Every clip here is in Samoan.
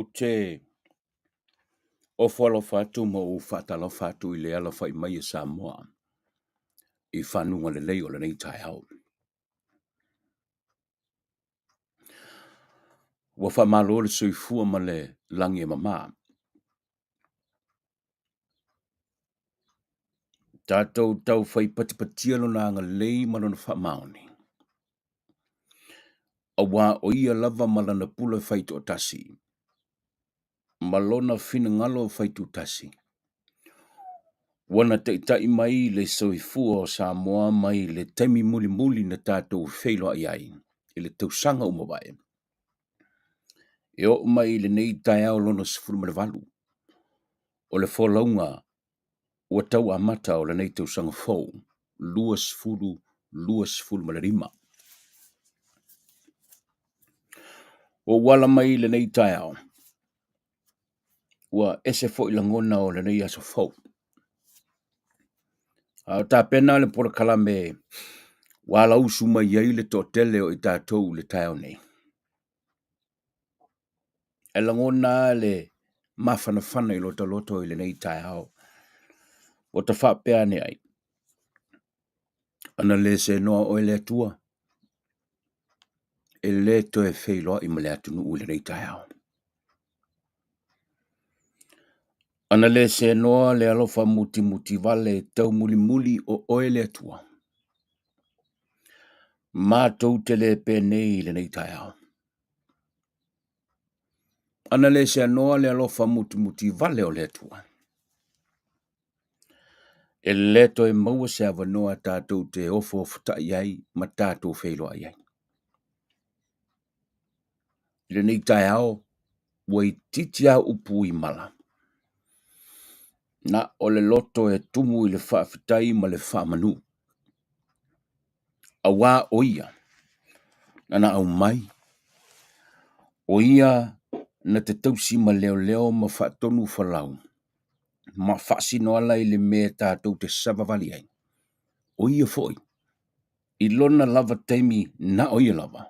Ou te ofo alofa atu ma ou faatalofa atu i le alafai mai e Samoa i fanuga lelei o lenei taeao. Ua faamalo le soifua ma le lagi e mama. Tatou taufai patipatia Lona agalelei ma Lona faamaoni, aua o Ia lava ma Lana pule faitoatasi ma Lona finagalo faitutasi, ua na taitai mai le soifua o Samoa mai le taimi mulimuli na tatou feiloai ai i le tausaga ua mavae, e oo mai i lenei taeao lona 18 o le folauga ua tau amata o lenei tausaga fou 2025. Ua ou ala mai i lenei taeao, ua ese foi lagona o lenei aso fou. A o tapena le polokalame ua alausu mai ai le toatele o i tatou i le taeao nei. E lagona le mafanafana i lota loto i lenei taeao. Ua ta faapea ane ai, ana le seenoa oe le Atua, e le toe feiloai ma le atunuu i lenei taeao. Ana le seenoa le alofa mutimutivale taumulimuli o oe le Atua, matou te le penei i lenei taeao. Ana le seanoa le alofa mutimutivale o le Atua, e le toe maua se avanoa tatou te ofoofotai ai ma tatou feiloai ai. I lenei taeao, ua itiiti lava upu i mala, na o le loto e tumu i le faafetai ma le faamanu, aua o Ia na na aumai, o Ia na te tausi ma leoleo ma faatonu folau ma faasino ala i le mea tatou te savavali ai. O Ia foi i lona lava taimi na o Ia lava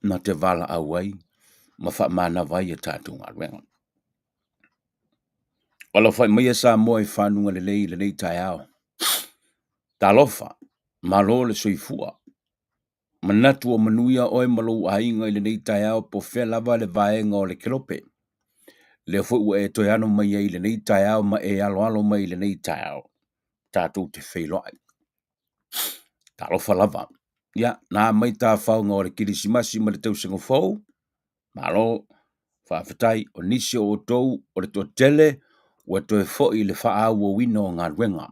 na te valaau ai ma faamanava ai a tatou galuega. Alafai maia Samoa i fanuga lelei i lenei taeao. Talofa, malo le soifua. Manatu o manuia oe ma lou aiga i lenei taeao po o fea lava le vaega o le kelope. Lea foi ua e toe ano mai ai i lenei taeao ma e aloalo mai i lenei taeao, tatou te feiloai. Talofa lava. Ia, na mai tafaoga o le Kerisimasi ma le tausaga fou, malo, faafetai. O nisi o outou o le toatele ua toe foi i le faaauauina o galuega.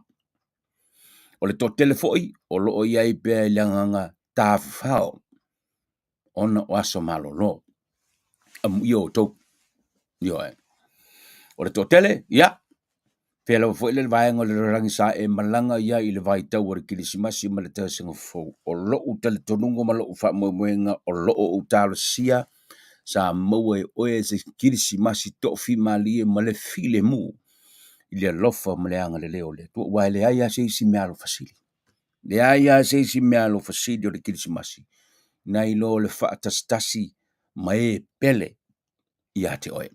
O le toatele foi o lo o i ai pea i le agaga tafafao ona o aso malolo. Amuia outou. Ioe. O le toatele, ia, fea lava foi le vaega o le lalolagi sa e malaga i ai i le vaitau o le Kerisimasi ma le tausaga fou, o lou talitonuga ma lou faamoemoega o lo o ou talosia sa maua e oe se Kerisimasi toafimalie ma le filemu i le alofa ma le agalelei o le Atua, aua e leai lava se isi meaalofa sili. Leai lava se isi meaalofa sili o le Kerisimasi nai lo le faatasitasi ma e pele ia te oe.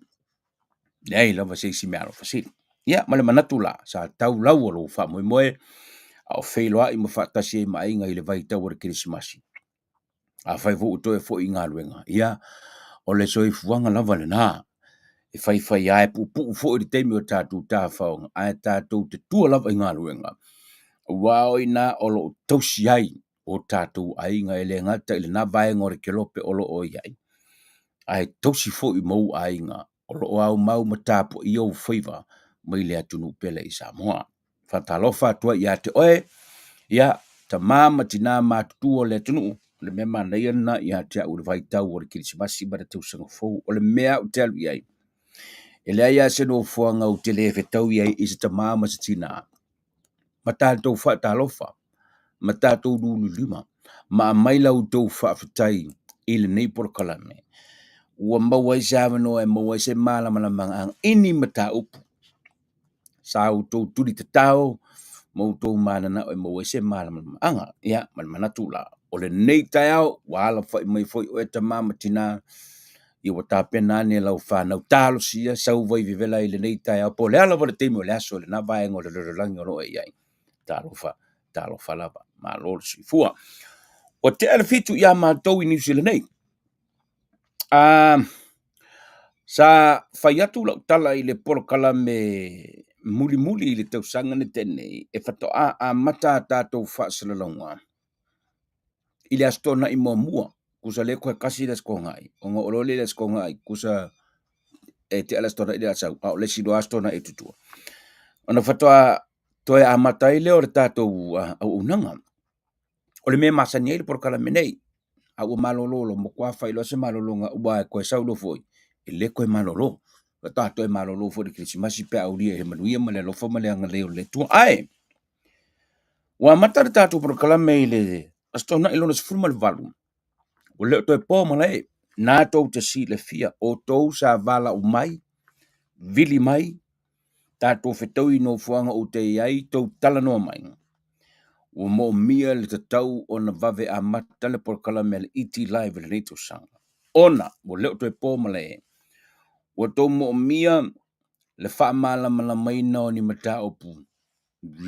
Leai lava se isi meaalofa sili. Ia, ma le manatu la, sa tau lau o lou faamoemoe a o feiloai ma faatasi ai ma aiga i le vaitau o le Kerisimasi. Afai foi ua toe foi i galuega, ia, o le soifuaga lava lena e faifai lava, e puupuu foi le taimi o tatou tafaoga, ae tatou te tua lava i galuega, aua o i ina o lo o tausi ai o tatou aiga, e le gata i lena vaega o le kelope o lo o i ai, ae tausi foi ma ou aiga o lo o aumau ma tapuaia ou faiva mai le atunuu pele i Samoa. Faatalofa atu ai ia te oe, ia, tama ma tina matutua o le atunuu, o le mea manaia lena ia te au i le vaitau o le Kerisimasi ma le tausaga fou. O le mea ou te alu i ai, e leai lava se nofoaga ou te le fetaui ai i se tama ma se tina, ma tatou faatalofa, ma tatou lululima, ma aumai la outou faafetai i lenei polokalame, ua maua ai se avanoa e maua ai se malamalamaaga i ni mataupu sa outou tulitatao ma outou mananao e maua ai se malamalamaaga. Ia, ma le manatu la, O lenei taeao ua alafai mai foi oe tama ma tina, ia ua tapena ane lau fanau talosia sau vai vevela i lenei taeao po o le a lava le taimi o le aso i lena vaega o le lalolagi o lo o e i ai. Talofa, talofa lava, malo le soifua. Ua tea le 7 ia matou i Niu Sila nei. Sa fai atu lau tala i le polokalame mulimuli i le tausaga na tea nei e faatoa amata a tatou faasalalauga i le Aso Toonai muamua, tusa lea toe tasi le Aso Toonai, ona oo loa lea i le Aso Toonai, tusa e tea le Aso Toonai lea o le a sau, a o le isi loa Aso Toonai i tua, ona faatoa toe amata ai lea o le tatou auaunaga. O le mea e masani ai le polokalame nei, a ua malolo loa, ua matua fai loa se malologa aua e toe sau loa foi, e le toe malolo. Faatoa toe malolo foi i le Kerisimasi pe a aulia i le manuia ma le alofa ma le agalelei o le Atua. Ae ua amata le tatou polokalame i le Aso Toonai lona 18, ua le o toe po malae, na tou te silafia, o outou sa valaau mai, vili mai, tatou fetaui i nofoaga ou te i ai, tou talanoa mai, ua moomia le tatau ona vave amata le polokalame a le ET Live i lenei tausaga, ona ua le o toe po malae, ua tou moomia le faamalamalamaina o ni mataupu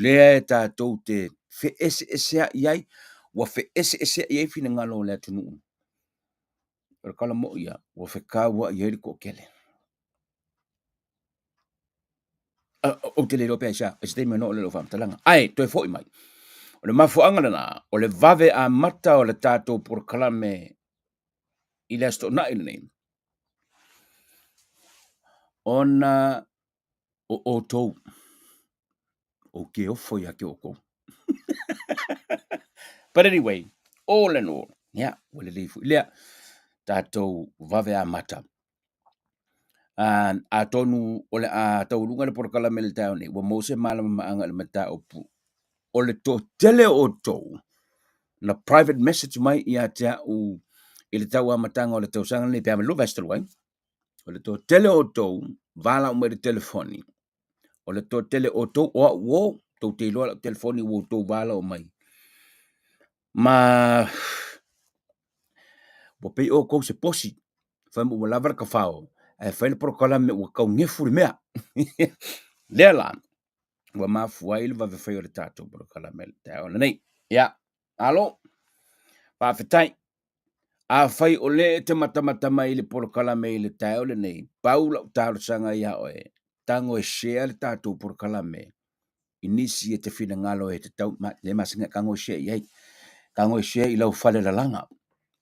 lea e tatou te feeseeseai ai, ua feeseeseai ai finagalo o le atunuu. O le tala moi ia, ua fetauai ai le toatele. Ou te le iloa pe aisea, i se taimi ona oo lea o lau faamatalaga. Ae toe foi mai, o le mafuaaga lena, o le vave amata o le tatou polokalame i le Aso Toonai lenei, ona o outou, ou te ofo ia te outou. But anyway, all in all, ia, ua lelei foi lea, tatou vave amata. Atonu o le a taualuga le polokalame i le taeao nei, ua maua se malamalamaaga i le mataupu o le toatele o outou na private message mai ia te au i le tau amataga o le tausaga lenei pe a ma le 2 vaiaso talu ai, o le toatele o outou valaau mai i le telefoni, o le toatele o outou o au o, tou te iloa lau telefoni ua outou valaau mai, ma ua pei outou se posi, fai mai ua lava le tafao ae fai le polokalame ua tau nefu le mea. Lea la ua mafua ai le vave fai o le tatou polokalame i le taeao lenei. Ia, malo, faafetai. Afai o lea e te matamata mai i le polokalame i le taeao lenei, pau lau talosaga ia oe, tago e share le tatou polokalame i nisi e te finagalo e tatau, le masani tago e share i ai, tago e share i lau falelalaga,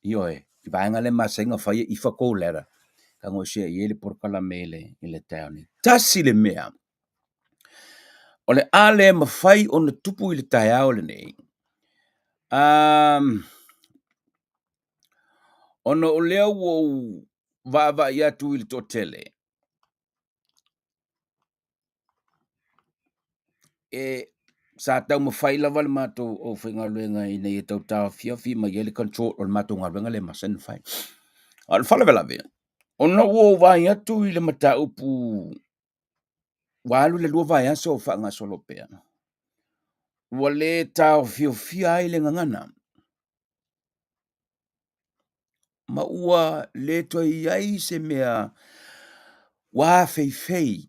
ioe, i vaega lea e masani ona fai e ifa tou ladder, tago e share i ai le polokalame i le taeao nei. Tasi le mea, o le a le mafai ona tupu i le taeao lenei, ona o lea ua ou vaavaai atu i le toatele, e sa taumafai lava le matou aufaigaluega ina ia tau taofiofi mai ai le control o le matou galuega lea e masani ona fai. A o le faalavelave, ona ua ou vaai atu i le mataupu ua alu le 2 vaiaso o faagasolo pea, ua le taofiofia ai le gagana, ma ua le toe i ai se mea ua afeifei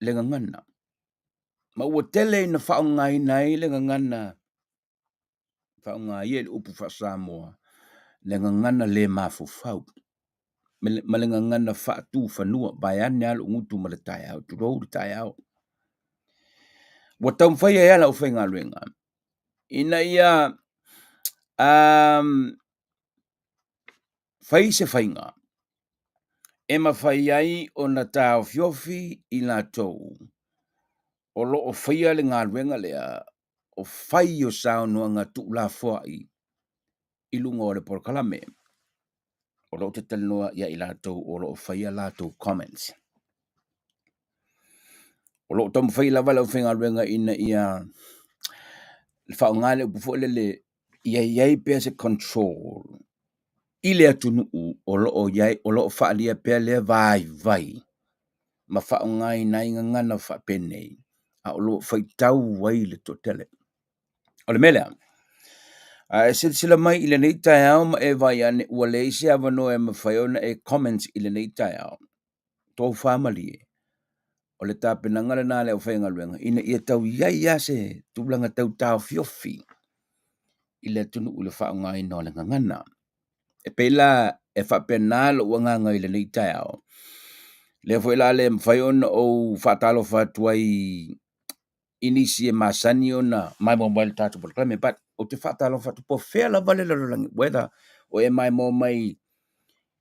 le gagana, ma ua tele ina faaaogaina ai le gagana, faaaoga ia i le upu faa-Samoa, le gagana le mafaufau ma le gagana faatufanua, vaeane lava lou gutu ma le taeao, tulou le taeao. Ua taumafai ai lava le aufaigaluega ina ia fai se faiga e mafai ai ona taofiofi i latou o lo o faia le galuega lea o fai o saunoaga tuulafoai i luga o le polokalame. O lo o te talanoa ia i latou o lo o faia latou comments. O lo o taumafai lava le aufaigaluega ina ia faaaoga le upu foi lele ia i ai pea se control i le atunuu o lo o i ai, o lo o faaalia pea lea vaivai ma faaaogaina ai gagana faapenei, a o lo o faitau ai le toatele. O le mea lea, A e silasila mai i lenei taeao ma e vaai ane ua leai se avanoa e mafai ona e comments i lenei taeao, tofa malie, o le tapenaga lena a le aufaigaluega ina ia tau i ai lava se tulaga tau taofiofi i le atunuu i le faaaogaina o le gagana. E pei la e faapena lou agaga i lenei taeao, lea foi la le mafai ona ou faatalofa atu ai i nisi e masani ona maimoa mai i le tatou polokalame, but ou te faatalofa atu po o fea lava le lalolagi, whether o e maimoa mai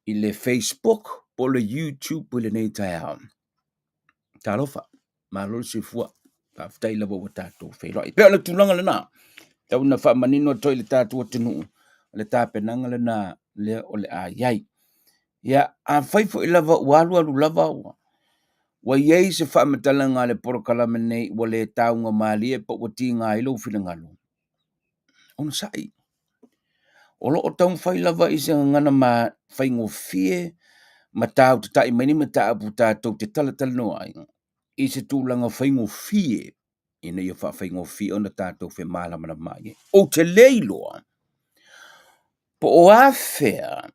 i le Facebook po o le YouTube i lenei taeao. Talofa, malo le soifua, faafetai lava ua tatou feiloai. E pei o le tulaga lena, tau ina faamanino atu ai i le tatou atunuu, o le tapenaga lena lea o le a i ai. Ia, afai foi lava ua alu alu lava ua ua i ai se faamatalaga a le polokalame nei ua le taugamalie po ua tiga ai lou finagalo, onosai. O lo o taumafai lava i se gagana ma faigofie ma tautatai mai ni mataupu tatou te talatalanoa ai i se tulaga faigofie ina ia faafaigofie ona tatou femalamalamaai ai. Ou te le iloa po o afea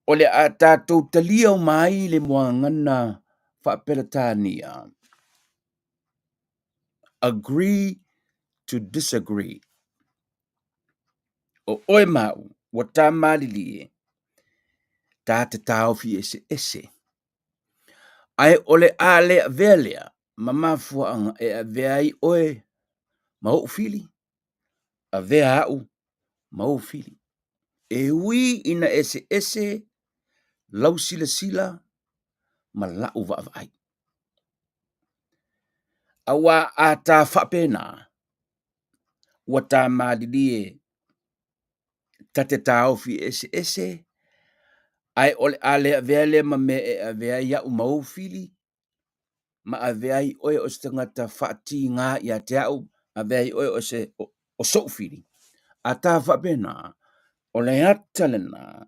o le a tatou talia uma ai le muagagana faa-Peretania, agree to disagree. O oe ma au, ua ta malilie, ta te taofi eseese. Ae o le a le avea lea ma mafuaaga e avea ai oe ma ou fili, avea au ma ou fili. E ui ina eseese lau silasila ma la'u vaavaai. Auā a ta faapena, ua ta malilie ta te taofi eseese, ae o le a le avea lea ma mea e avea ai au ma ou fili, ma avea ai oe o se tagata faatiga ia te au, avea ai oe o se o so'u fili. A ta faapena, o le ata lena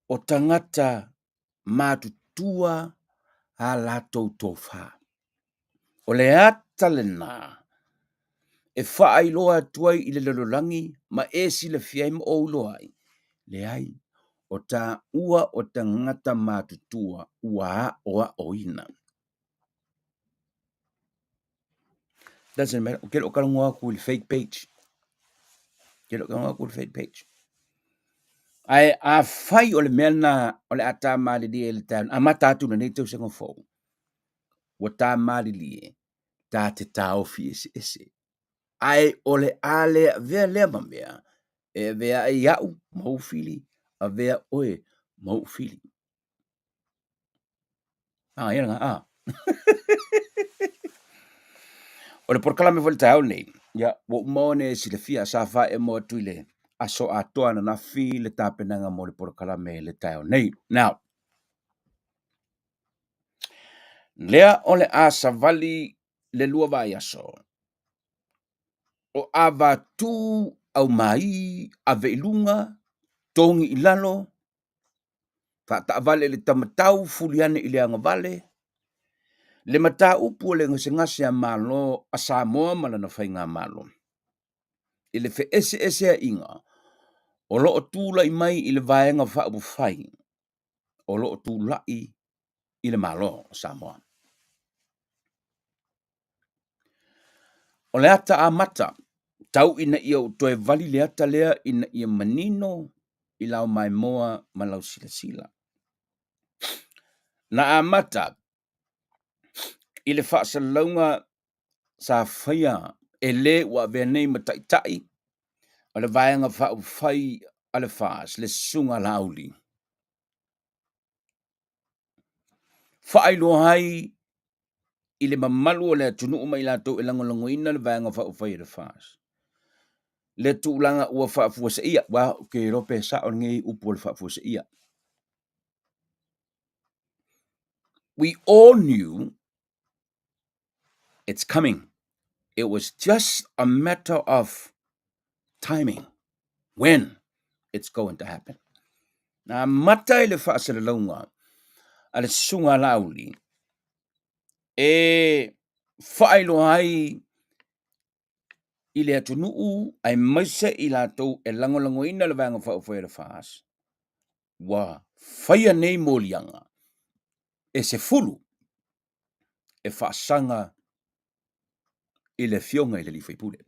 o tagata matutua a latou tofa. O le ata lena e faailoa atu ai i le lalolagi ma e silafia ai ma ou iloa ai, leai, o taua o tagata matutua ua aoaoina. Doesn't matter, ou te le o talanoa atu i le fake page. Ou te le o talanoa atu i le fake page. Ae afai o le mea lena o le a ta malilie i le taeao, amata atu i lenei tausaga fou, ua ta malilie, ta te taofi eseese. Ae o le a le avea lea ma mea e avea ai au ma ou fili, avea oe ma ou fili. Ah, ia lena, ah. O le polokalame foi i le taeao lenei, ia, ua uma ona e silafia, sa faemo atu i le aso atoa ananafi le tapenaga mo le polokalame i le taeao nei. Now, lea o le a savali le lua vaiaso, o Avatu aumai ave i luga, togi i lalo, faataavale i le tamatau, fuli ane i le agavale, le mataupu o le gasegase a Malo a Samoa ma lana faigamalo i le feeseeseaiga o lo o tulai mai i le Vaega Faaupufai o lo o tulai i le Malo o Samoa. O le ata amata, tau ina ia ou toe vali le ata lea ina ia manino i lau maimoa ma lau silasila. Na amata i le faasalalauga sa faia e le ua avea nei ma taitai o le Vaega Faaupufai a le FAST, le Susuga a Laauli, faailoa ai i le mamalu o le atunuu ma i latou e lagolagoina le Vaega Faaupufai a le FAST le tulaga ua faafuaseia, aua ou te iloa pe sao lenei upu o le faafuaseia. We all knew it's coming. It was just a matter of timing when it's going to happen. Na amata i le faasalalauga a le Susuga a Laauli e faailoa ai i le atunuu aemaise i latou e lagolagoina le Vaega Faaupufai a le FAST, ua faia nei moliaga e 10 e faasaga i le afioga i le sui usufono.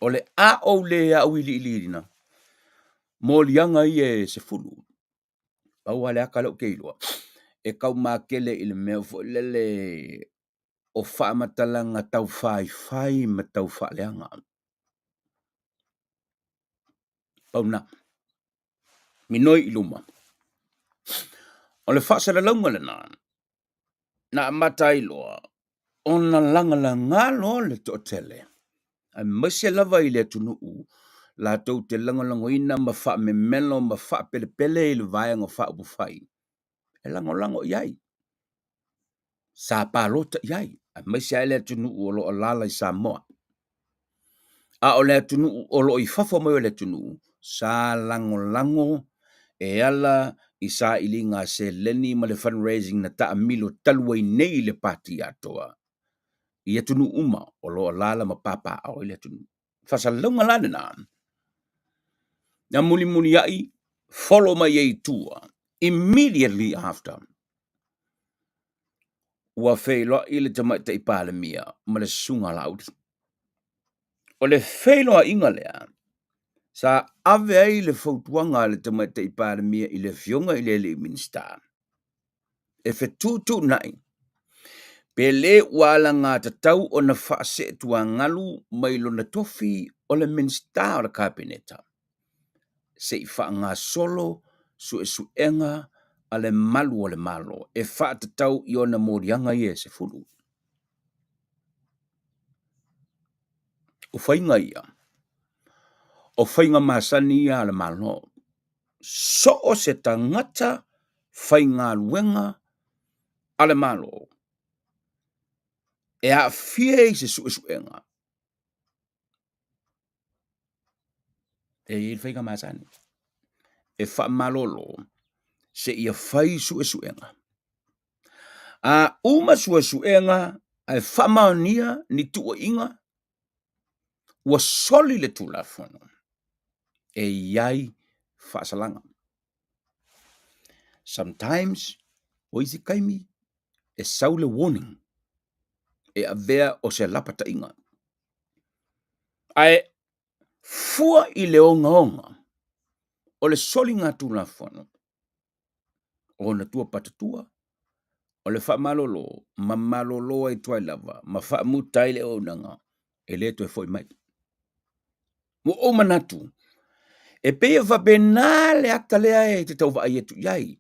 O le a ou le auiliiliina moliaga ia e 10, pau lava le ata lea ou te iloa, e taumatele i le mea foi lele o faamatalaga taufaifai ma taufaaleaga. Pau lena. Minoi i luma. O le faasalalauga lena na amata ai loa ona lagalaga loa le toatele, aemaise lava i le atunuu latou te lagolagoina ma faamemelo ma faapelepele i le Vaega Faaupufai e lagolago i ai, sa palota i ai, aemaise lava le atunuu o lo o alaala i Samoa. A o le atunuu o lo o i fafo mai o le atunuu, sa lagolago e ala i sailiga seleni ma le fundraising na taamilo talu ai nei le Pati Atoa i atunuu uma o lo o alaala ma papaaao ai le atunuu. Faasalalauga la lena, na mulimuliai follow mai ai i tua immediately after ua feiloai le Tamaitai Palemia ma le Susuga a Laauli. O le feiloaiga lea sa ave ai le fautuaga a le Tamaitai Palemia i le Afioga i le alii Minisita e fetuutuunai pe le ua alagatatau ona faaseetuagalu mai lona tofi o le Minisita o le Kapeneta se i faagasolo suesuega a le malu o le Malo e faatatau i ona moliaga ia e 10. O faiga ia, o faiga masani ia a le Malo. So o se tagata faigaluega a le Malo e aafia i se suesuega, e i ai le faiga masani e faamalolo seia fai suesuega. A uma suesuega ae faamaonia ni tuuaiga ua soli le Tulafono, e i ai faasalaga. Sometimes, o isi taimi, e sau le warning e avea o se lapataiga. Ae fua i le ogaoga o le soligatulafono, o ona tua patatua, o le faamalolo ma malolo ai tuai lava ma faamuta ai le auaunaga e le toe foi mai. Ua ou manatu, e pei e faapena le ata lea e te tau vaai atu i ai,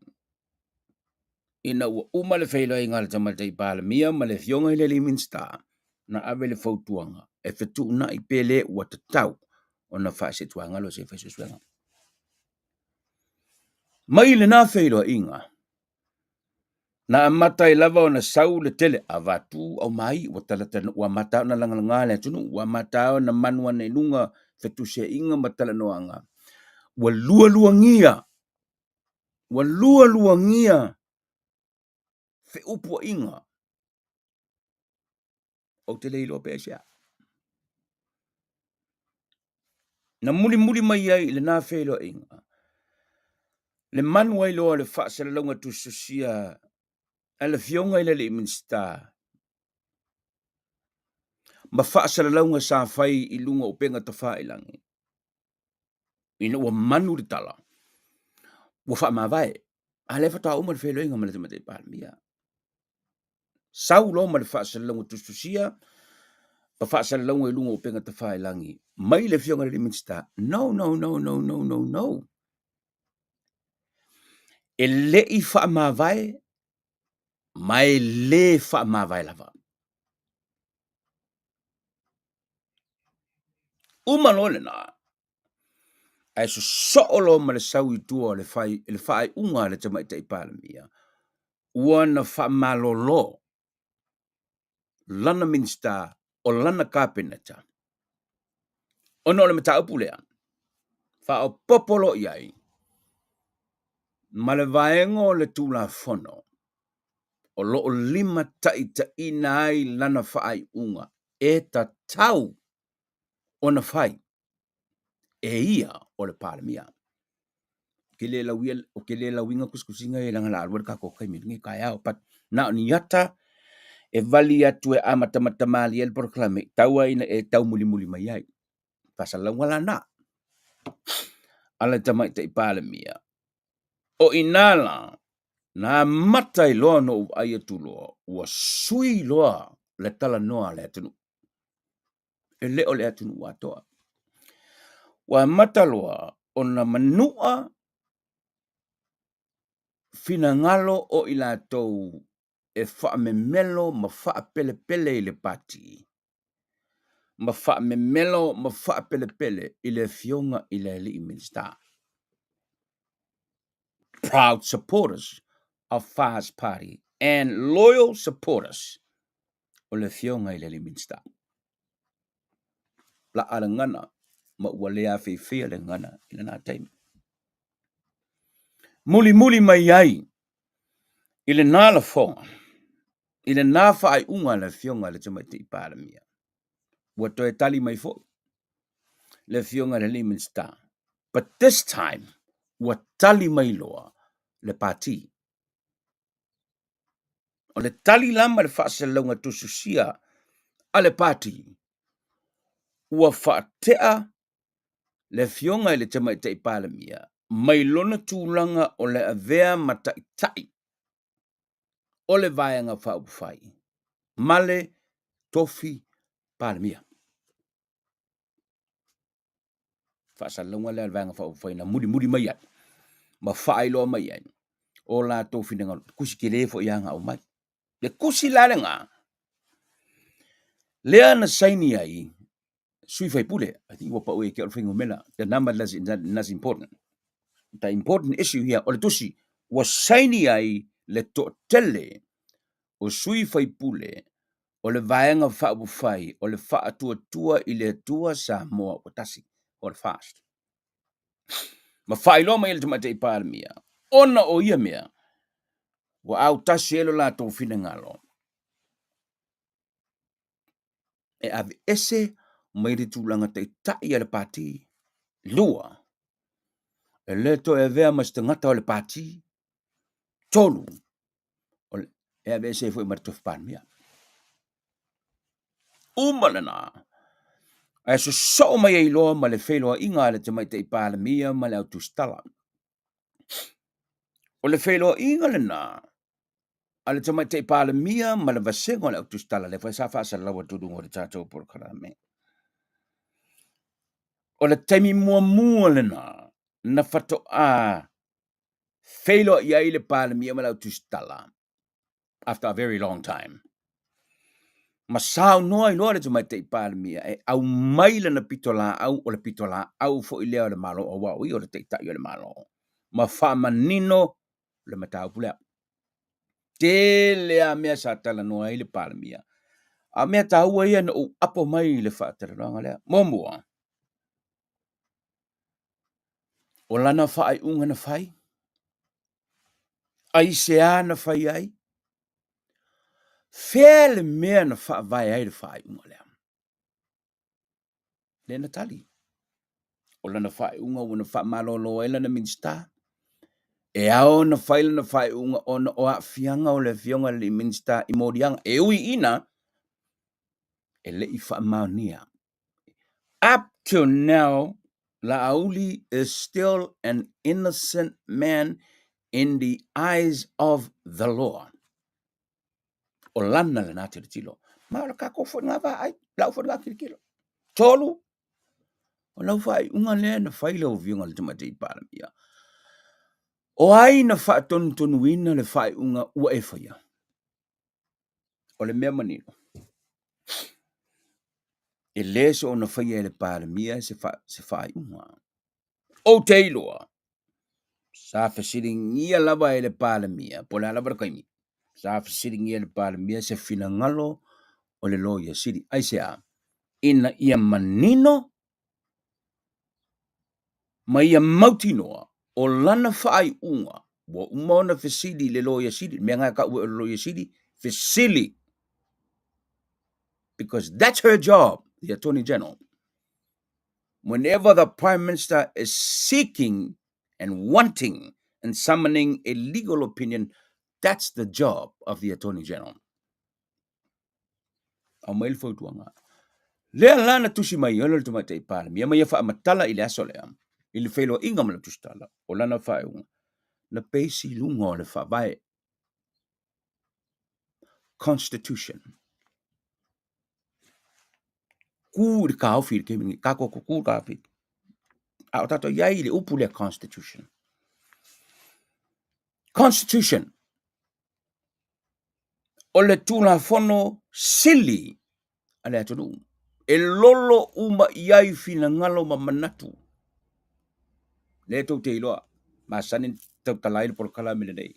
ina ua uma le feiloaiga a le Tamaitai Palemia ma le Afioga i le alii Minisita, na ave le fautuaga e fetuunai pe le ua tatau ona faasetuagalu se i fai suesuega. Mai lena feiloaiga, na amata ai lava ona sau le tele avatu aumai ua talata ua amata ona lagalaga le atunuu ua amata ona manu ane i luga fetusiaiga ma talanoaga ua lualuagia ua lualuagia feupuaiga ou te le iloa pe aisea. Na mulimuli mai ai i lena feiloaiga le manu ai loa o le faasalalauga tusitusia a le Afioga i le alii Minisita ma faasalalauga sa fai i luga o upega tafailagi ina ua manu le tala ua faamavae, a lea faatoa uma le feiloaiga ma le Tamaitai Palemia. Sau loa ma le faasalalauga tusitusia ma faasalalauga i luga o upega tafailagi mai le Afioga i le Minisita, no, no, no, no, no, no, no. E le i faamavae ma e le faamavae lava. Uma loa lena, ae sosoo loa ma le sau i tua o le fai, le faaiuga a le Tamaitai Palemia, ua na faamalolo lana Minisita o lana Kapeneta ona o le mataupu lea, faaopoopo loa i ai ma le vaega o le Tulafono o lo o limataitaiina ai lana faaiuga. e tatau ona fai e ia o le Palemia. Ou te le lauia, ou te le lauina tusitusiga ia leaga o le a alu ai le tatou taimi i lenei taeao, but na o ni ata e vali atu e amatamata malie ai le polokalame, tau lava ina e taumulimuli mai ai. Faasalalauga la na a le Tamaitai Palemia. O i ina la, na amata ai loa ona ou vaai atu loa, ua sui loa le talanoa a le atunuu. E le o le atunuu atoa. Ua amata loa ona manua finagalo o i latou e faamemelo ma faapelepele i le Pati, ma faamemelo ma faapelepele i le Afioga i le Alii Minisita. Proud supporters of FAS Party and loyal supporters o le Afioga i le Alii Minisita. Laa le gagana ma ua le afeifeia le gagana i lena taimi. Mulimuli mai ai i lena lafoga, i lena faaiuga a le Afioga i le Tamaitai Palemia, ua toe tali mai foi le Afioga i le Alii Minisita, but this time ua tali mai loa le Pati. O le tali la ma le faasalalauga tusitusia a le Pati, ua faatea le Afioga i le Tamaitai Palemia mai lona tulaga o le avea ma taitai o le Vaega Faaupufai ma le tofi Palemia. Faasalalauga lea a le Vaega Faaupufai na mulimuli mai ai ma faailoa mai ai o latou finagalo, tusi tele foi lava na aumai. Le tusi la lena, lea na saini ai sui faipule, I think ua pau ia te au le fuainumera, the number less important. The important issue here, o le tusi ua saini ai le toatele o sui faipule o le Vaega Faaupufai o le Faatuatua i le Atua Samoa ua Tasi, o le FAST. Ma faailoa mai e le Tamaitai Palemia, ona o ia mea, ua autasi ai lo latou finagalo e aveese mai le tulaga taitai a le Pati. 2, e le toe avea ma se tagata o le Pati. 3, e aveese ai foi ma le tofi Palemia. Uma lena, ae sosoo mai ai loa ma le feiloaiga a le Tamaitai Palemia ma le Au Tusitala. O le feiloaiga lena a le Tamaitai Palemia ma le vasega o le Au Tusitala, lea foi sa faasalalau atu i luga o le tatou polokalame. O le taimi muamua lena na faatoa feiloai ai le Palemia ma le Au Tusitala after a very long time. Ma saunoa ai loa le Tamaitai Palemia e aumai lana pitolaau, o le pitolaau foi lea o le Malo, aua o ia o le Taitai o le Malo, ma faamanino le mataupu lea. Tele lava mea sa talanoa ai le Palemia, a o mea taua ia na ou apo mai i le faatalanoaga lea. Muamua, o lana faaiuga na fai, aisea na fai ai, fea le mea na faavae ai le faaiuga lea. Lea na tali. O lana faaiuga ua na faamalolo ai lana Minisita, e ao ona fai lana faaiuga ona o aafiaga o le Afioga i le Minisita i moliaga, e ui ina e le i faamaonia. Up till now, Laauli is still an innocent man in the eyes of the law. O lana lena tilotilo. Ma o le tatou foi lena vaai, lau foi lena tilotilo. 3, o lau faaiuga lea na fai lau Afioga i le Tamaitai Palemia. O ai na faatonutonuina le faaiuga ua e faia? O le mea manino, e le soona faia e le Palemia se faaiuga. Ou te iloa, sa fesiligia lava e le Palemia, po o le a lava le taimi, sa fesiligia e le Palemia se finagalo o le Loia Sili. Aisea? Ina ia manino ma ia mautinoa o lana faaiuga ua uma ona fesili i le Loia Sili, le mea lena e tau ai o le Loia Sili, fesili. Because that's her job, the Attorney General. Whenever the Prime Minister is seeking and wanting and summoning a legal opinion, that's the job of the Attorney General. Aumai le fautuaga. Lea la na tusi mai ai le Tamaitai Palemia ma ia faamatala i le aso lea i le feiloaiga ma le tusitala o lana faaiuga na pesi i luga o le faavae Constitution. Kū i le taofi i le taimi lenei, tatou tutu i le taofi. A o tatou i ai i le upu lea Constitution. Constitution. O le Tulafono sili a le atunuu e lolo uma i ai finagalo ma manatu. Lea tou te iloa, masani tautala ai le polokalame lenei.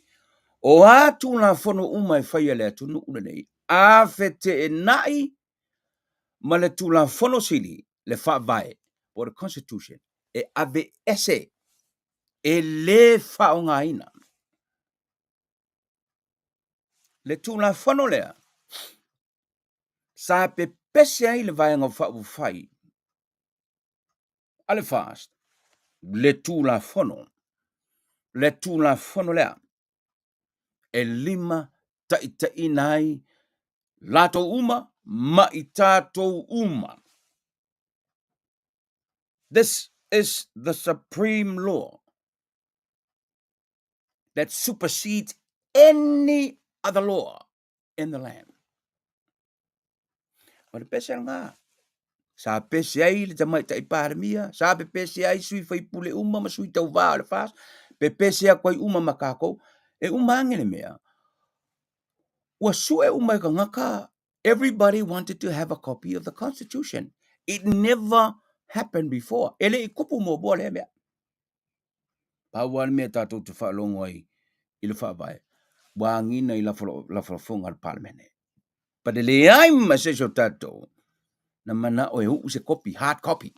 O a Tulafono uma e fai a le atunuu lenei, a feteenai ma le Tulafono sili, le Faavae, po o le Constitution, e aveese, e le faaaogaina. Le Tulafono lea sa pepese ai le Vaega Faaupufai a le FAST le Tulafono, le Tulafono lea e limataitaiina ai latou uma ma i tatou uma. This is the supreme law that supersedes any other law in the land. O le pese lena. Sa pese ai le tamaitai Palemia, sa pepese ai sui faipule uma ma sui tauva o le FAST, pepese atu ai uma ma tatou. E uma ane le mea, ua sue uma e tagata, everybody wanted to have a copy of the constitution. It never happened before. E le i tupu muamua lea mea. Pau lava le mea tatou te faalogo ai i le faavae, ua agiga i lafolafoga a le Palemene. But e leai ma se isi o tatou na manao e uu se kopi, hard copy.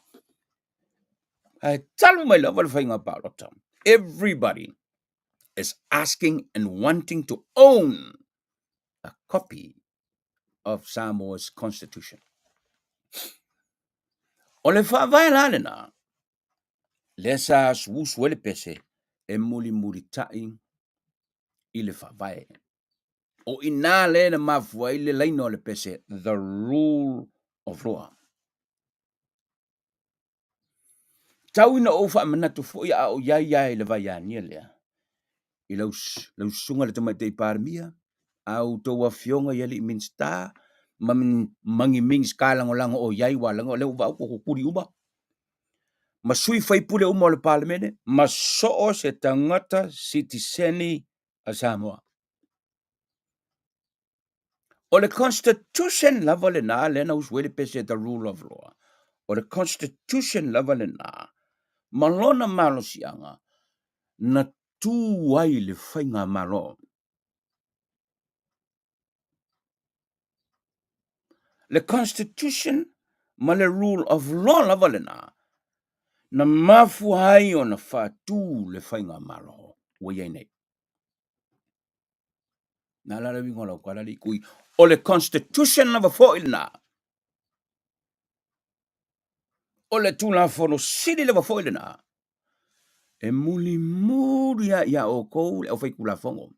Ae talu mai lava le faiga palota, everybody is asking and wanting to own a copy of Samoa's constitution. O le faavae la lena, lea sa usuusu ai le pese e mulimulitai i le faavae. O i inā lea na mafua ai le laina o le pese, the rule of law. Tau ina ou faamanatu foi a o i ai lava i le vaiania lea, i lau, lau susuga i le Tamaitai Palemia, a outou afioga i alii Minisita ma, ma ni Minisita lagolago o i ai, aua leaga o lea ua vaai atu ua tutuli uma, ma sui faipule uma o le Palemene, ma so o se tagata sitiseni a Samoa. O le Constitution lava lena lea na usu ai le pese the rule of law. O le Constitution lava lena ma lona malosiaga na tu ai le faigamalo. Le Constitution ma le rule of law lava lena na mafua ai ona faatu le faigamalo ua i ai nei. Na la le uiga o lau tala alii Tui, o le Constitution lava foi lena. O le Tulafono sili lava foi lena. E mulimuli lava ia outou le aufaitulafono.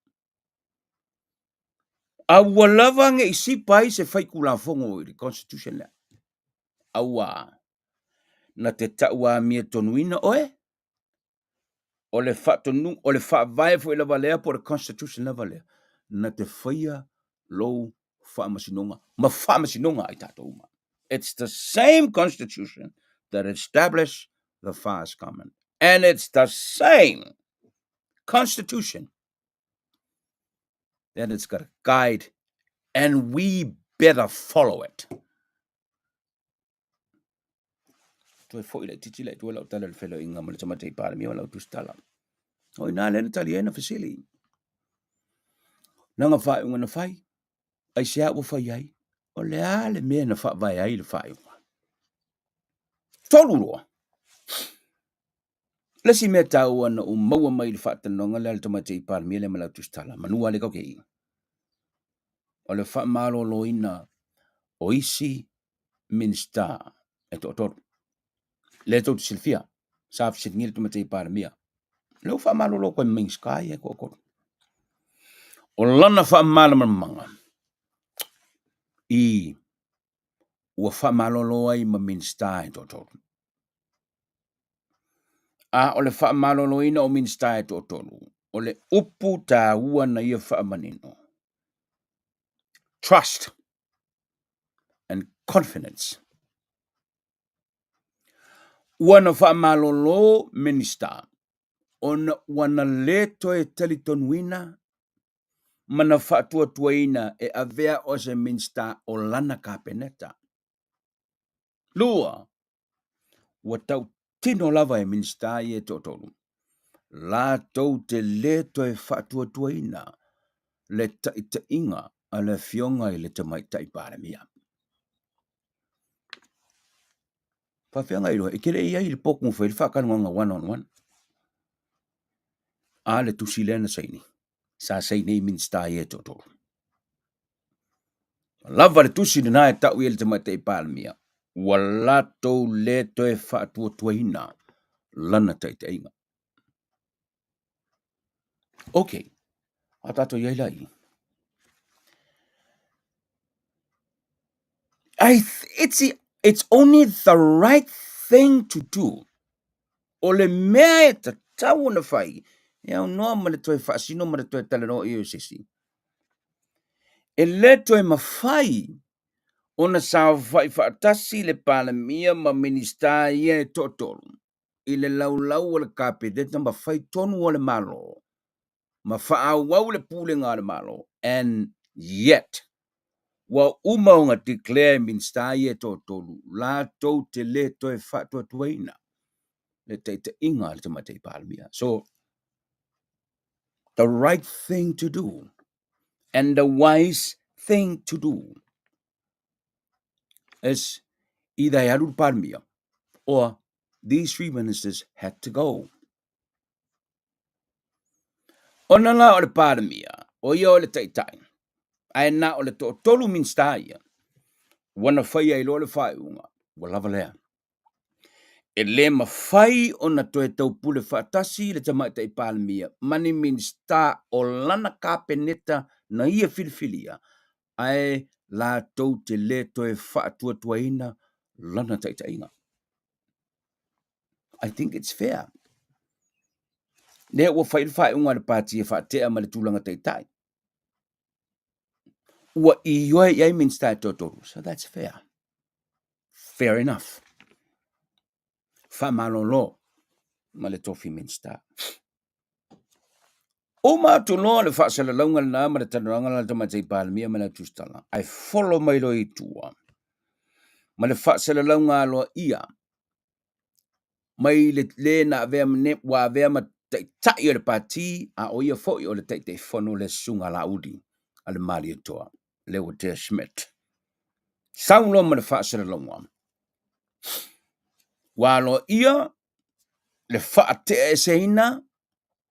Aua lava ne i sipa ai se faitulafono i le Constitution lea. Aua na te tauamiatonuina oe, o le faatonu, o le faavae foi lava lea po o le Constitution lava lea, na te faia lou faamasinoga ma faamasinoga a i tatou uma. It's the same constitution that established the FAST government. And it's the same constitution that it's got to guide and we better follow it. Toe foi laitiiti laitiiti lau tala i le feiloaiga ma le Tamaitai Palemia ma lau tusitala. O i ina lea na tali ai na fesili. Lana faaiuga na fai, aisea ua fai ai, o le a le mea na faavae ai le faaiuga. 32. Le isi mea taua na ou maua mai i le faatalanoaga lea a le Tamaitai Palemia lea ma lau tusitala, manu lava lea tatou te i, o le faamaloloina. o isi Minisita e toatolu. Lea tou te silafia, sa fesiligia le Tamaitai Palemia, lea ua faamalolo atu ai ma Minisita ia e toatolu. O lana faamalamalamaga i ua faamalolo ai ma Minisita e toatolu. A o le faamaloloina o Minisita e toatolu, o le upu taua na ia faamanino, trust and confidence. Ua na faamalolo Minisita ona ua na lē toe talitonuina ma na faatuatuaina e avea o se Minisita o lana Kapeneta. Lua, ua tautino lava e Minisita ia e toatolu, latou te lē toe faatuatuaina le taitaiga a le Afioga i le Tamaitai Palemia. Faafeaga iloa, e te le i ai i le potu na fai ai le faatalanoaga one on one. A le tusi lea na saini, sa saini ai Minisita ia e toatolu. Lava le tusi lena e tau i ai le Tamaitai Palemia, ua latou le toe faatuatuaina lana taitaiga. Ok, a tatou i ai la i. I, it's, it's only the right thing to do. O le mea e tatau ona fai, e aunoa ma le toe faasino ma le toe talanoa i ai o se isi. E le toe mafai ona saofai faatasi le Palemia ma Minisita ia e toatolu i le laulau o le Kapeneta ma fai tonu a le Malo ma faaauau le pulega a le Malo and yet ua uma ona declare e Minisita ia e toatolu latou te le toe faatuatuaina le taitaiga a le Tamaitai Palemia. So, the right thing to do and the wise thing to do is either e alu le Palemia or these three ministers had to go. Ona la o le Palemia, o ia o le taitai, ae na o le toatolu Minisita ia, ua na faia ai loa le faaiuga, ua lava lea. E le mafai ona toe taupule faatasi le Tamaitai Palemia ma ni Minisita o lana Kapeneta na ia filifilia, ae latou te le toe faatuatuaina lana taitaiga. I think it's fair. Lea ua fai le faaiuga a le pati e faatea ma le tulaga taitai. Ua ioe i ai Minisita e toatolu. So that's fair. Fair enough. Faamalolo ma le tofi Minisita. Uma atu loa le faasalalauga lena ma le talanoaga la le Tamaitai Palemia ma le Tusitala, ae folo mai loa i tua ma le faasalalauga aloaia mai le le na avea ma ne, ua avea ma taitai o le pati, a o ia foi o le Taitaifono le Susuga Laauli a le Malietoa, Leuatea Schmidt. Sau loa ma le faasalalauga, ua aloaia le faateaeseina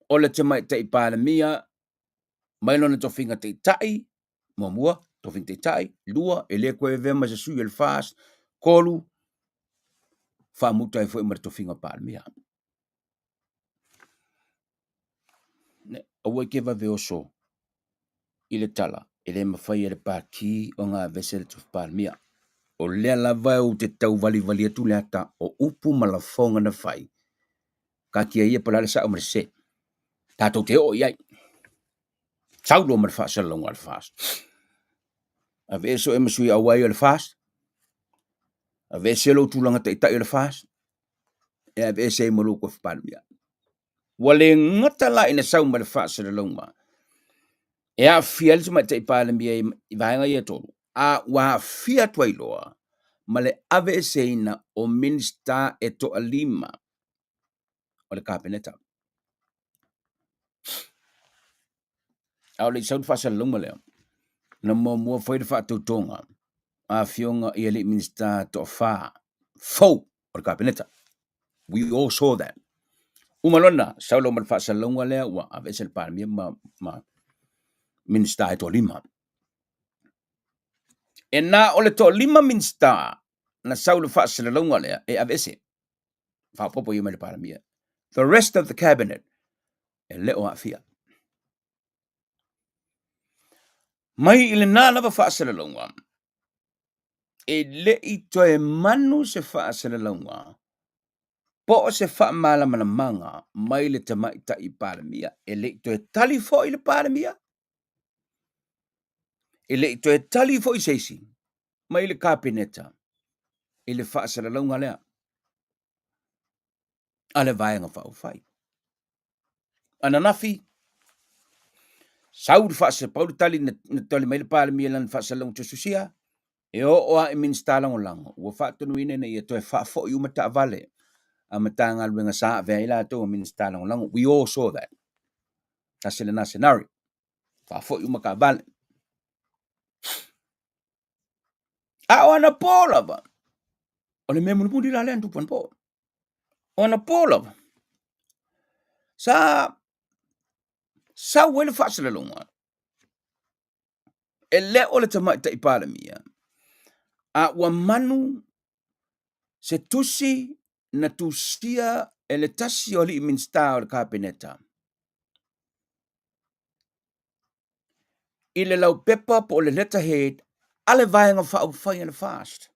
o le Tamaitai Palemia mai lona tofiga taitai, muamua, tofiga taitai, lua, e le toe avea ma se sui o le FAST, tolu, faamuta ai foi ma le tofiga Palemia. Aua e te vave oso i le tala, e le mafai e le Pati ona aveese le tofi Palemia. O lea lava ou te tauvalivali atu le ata o upu ma lafoga na fai, taatia ia po o le a le sao ma le sese, tatou te oo i ai. Sau loa ma le faasalalauga a le FAST. Aveese oe ma sui auai o le FAST, aveese lou tulaga taitai o le FAST, e aveese ai ma lou tofi Palemia. Ua le gata la ina sau ma le faasalalauga e aafia ai le Tamaitai Palemia i vaega ia e tolu, a ua aafia atu ai loa ma le aveeseina o Minisita e toalima o le Kapeneta. A o le i sau le faasalalauga lea, na muamua fai le faatautoga a afioga i alii Minisita toafa fou o le Kapeneta. We all saw that. Uma loa lena, sau loa ma le faasalalauga lea ua aveese le Palemia ma, ma Minisita e toalima. E na o le toalima Minisita na sau i le faasalalauga lea e aveese. Faaopoopo ia mai le Palemia. The rest of the cabinet e le o aafia. Mai i lena lava faasalalauga, e le i toe manu se faasalalauga po o se faamalamalamaga mai le tamaitai Palemia. E le i toe tali foi le Palemia, e le i toe tali foi se isi mai le Kapeneta i le faasalalauga lea a le Vaega Faaupufai. Ananafi, sau le faase, pau le tali na tali mai le Palemia i lana faasalalauga tusitusia, e oo lava i Minisita Lagolago ua faatonuina ina ia toe faafoi uma taavale a Matagaluega sa avea ai latou ma Minisita Lagolago. We all saw that. Tasi lena scenario. Faafoi uma taavale. A o anapo lava, o le mea mulimuli la lea na tupu anapo. O anapo lava, sa sau ai le faasalalauga e le o le tamaitai Palemia, a ua manu se tusi na tusia e le tasi o alii Minisita o le Kapeneta i le laupepa po o le letterhead a le Vaega Faaupufai a le FAST.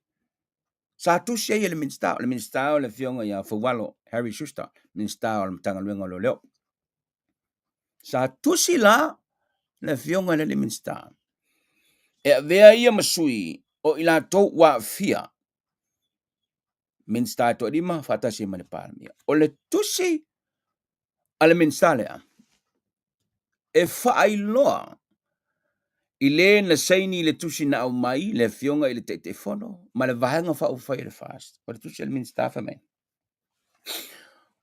Sa tusi ai e le Minisita, o le Minisita o le Afioga ia Faualo Harry Schuster, Minisita o le Matagaluega o Leoleo. Sa tusi la le Afioga i le alii Minisita e avea ia ma sui o i latou ua aafia Minisita e toalima faatasi ai ma le Palemia. O le tusi a le Minisita lea e faailoa i le na saini i le tusi na aumai le Afioga i le Taitaifono ma le Vaega Faaupufai a le FAST. O le tusi a le Minisita fai mai,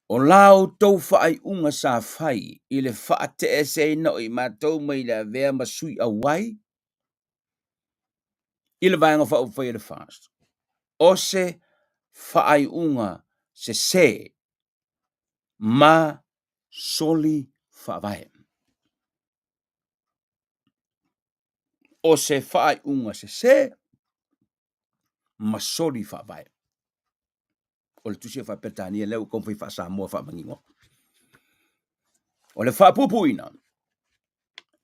O la outou faaiuga sa fai i le faateeseina o i matou mai le avea ma sui auai i le Vaega Faaupufai a le FAST, o se faaiuga sese ma soli faavae. O se faaiuga sese ma soli faavae. O le tusi a Faa-Peretania lea ua taumafai faa-Samoa faamanino. O le faapuupuuina,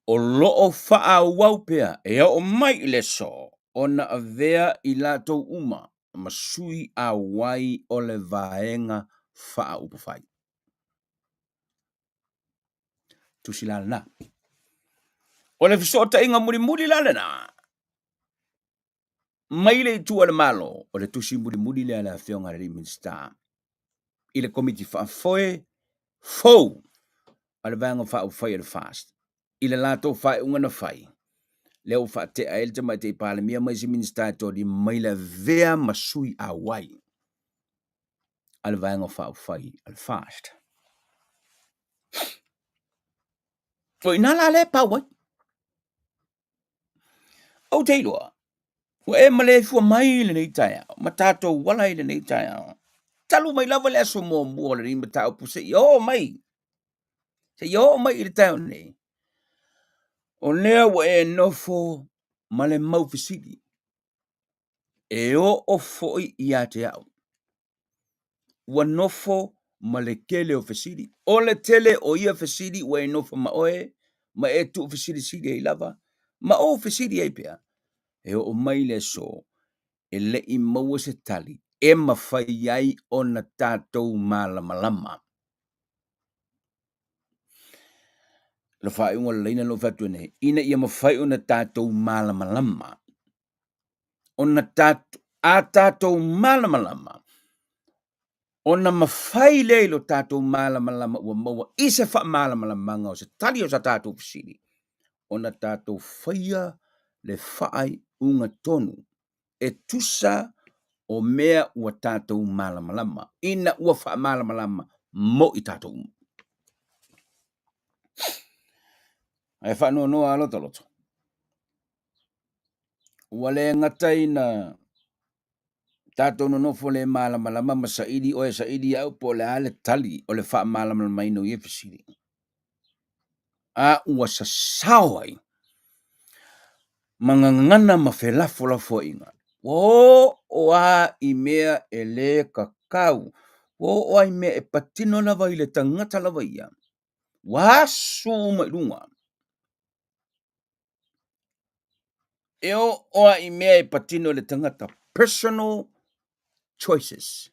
o lo o faaauau pea e oo mai i le aso ona avea i latou uma ma sui auai o le Vaega Faaupufai. Tusi la lena. O le fesootaiga mulimuli la lena, mai le itu a le Malo, o le tusi mulimuli lea a le Afioga i le Minisita i le Komiti Faafoe fou a le Vaega Faaupufai a le FAST i le latou faaiuga na fai, lea ua faatea ai le Tamaitai Palemia ma isi Minisita e toalima mai le avea ma sui auai a le Vaega Faaupufai a le FAST. O i ina la lea e pau ai. Ou te iloa, ua e maleifua mai i lenei taeao ma tatou ala i lenei taeao, talu mai lava le aso muamua o lenei mataupu seia oo mai, seia oo mai i le taeao nei, o lea ua e nofo ma le mau fesili e oo foi ia te au. Ua nofo ma le tele o fesili. O le tele o ia fesili ua e nofo ma oe ma e tuufesilisili ai lava, ma ou fesili ai pea, e oo mai le aso e le i maua se tali e mafai ai ona tatou malamalama. Le faaiuga o le laina lea ua fai atu nei, ina ia mafai ona tatou malamalama ona tatou, a tatou malamalama, ona mafai lea i lo tatou malamalama ua maua i se faamalamalamaga o se tali o sa tatou fesili, ona tatou faia le faaiuga tonu e tusa o mea ua tatou malamalama, ina ua faamalamalama mo i tatou uma. Ae faanoanoa lava lota loto. Ua le gata ina tatou nonofo le malamalama ma saili oe saili au po o le a le tali o le faamalamalamaina o ia fesili, a ua sasao ai. Ma gagana ma felafolafoaiga, ua oo lava i mea e le tatau, ua oo lava i mea e patino lava i le tagata lava ia, ua asu uma i luga. E oo lava i mea e patino i le tagata, personal choices.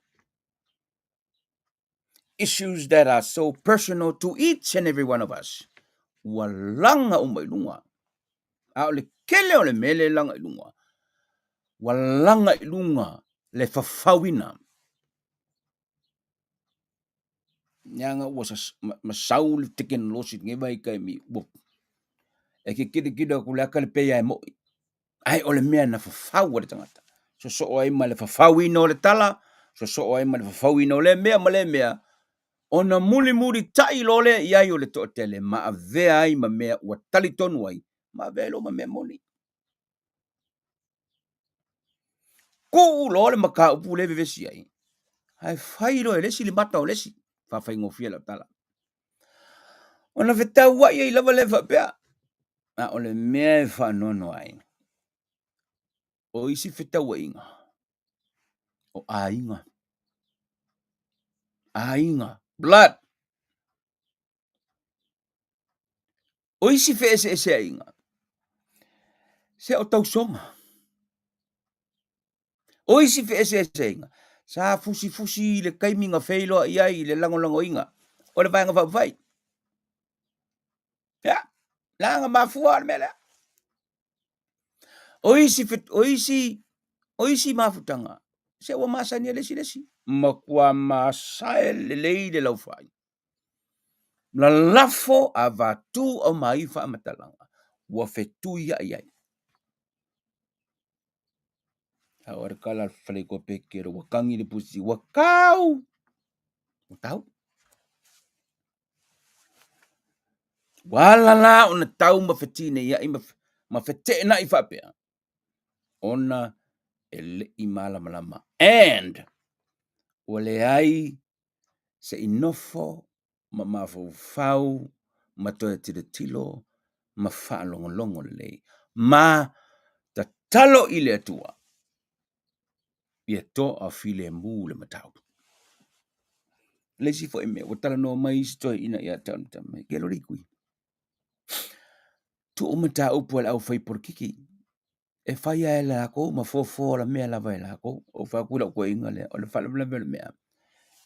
Issues that are so personal to each and every one of us, ua laga uma i luga. A o le tele o le mea lea e laga i luga, ua laga i luga le fafauina. Leaga ua masau le tekenolosi i lenei vaitaimi, ua e te tilotilo atu i le ata le pei lava e moi, ae o le mea na fafau e le tagata. Sosoo ai ma le fafauina o le tala, sosoo ai ma le fafauina o lea mea ma lea mea, ona mulimulitai loa lea i ai o le toatele ma avea ai ma mea ua talitonu ai, ma avea ai loa ma mea moni. Tuu loa le mataupu lea e vevesi ai, ae fai loa e le isi le mata o le isi, faafaigofie lau tala. Ona fetauai ai lava lea faapea, a o le mea e faanoanoa ai, o isi fetauaiga, o aiga, aiga, blood. O isi feeseeseaiga, se o tausoga. O isi feeseeseaiga, sa fusifusi i le taimi na feiloai ai i le lagolagoina o le Vaega Faaupufai. Ia, leaga mafua le mea lea. O isi, o isi, o isi mafutaga, se ua masani ai le isi i le isi. Matua masae lelei le laufai. Lalafo avatu aumai faamatalaga ua fetuiai ai. A o le tala a le faleitoa Petelo, ua tagi le pusi, ua tau, ua tau. Ua ala la ona tau ma fetineiai ma feteenai faapea, ona e le i malamalama and ua leai se i nofo ma mafaufau ma toe tilotilo ma faalogologo lelei ma tatalo i le Atua ia toafilemu le mataupu. O le isi foi mea ua talanoa mai isi toeaiina ia te au, mai, Ke loli kui, tuu mataupu a le aufai-polokiki e fai lava e latou ma fofoa mea lava e latou. Ou fai atu i lau toeaina lea, o le faalavelave o le mea,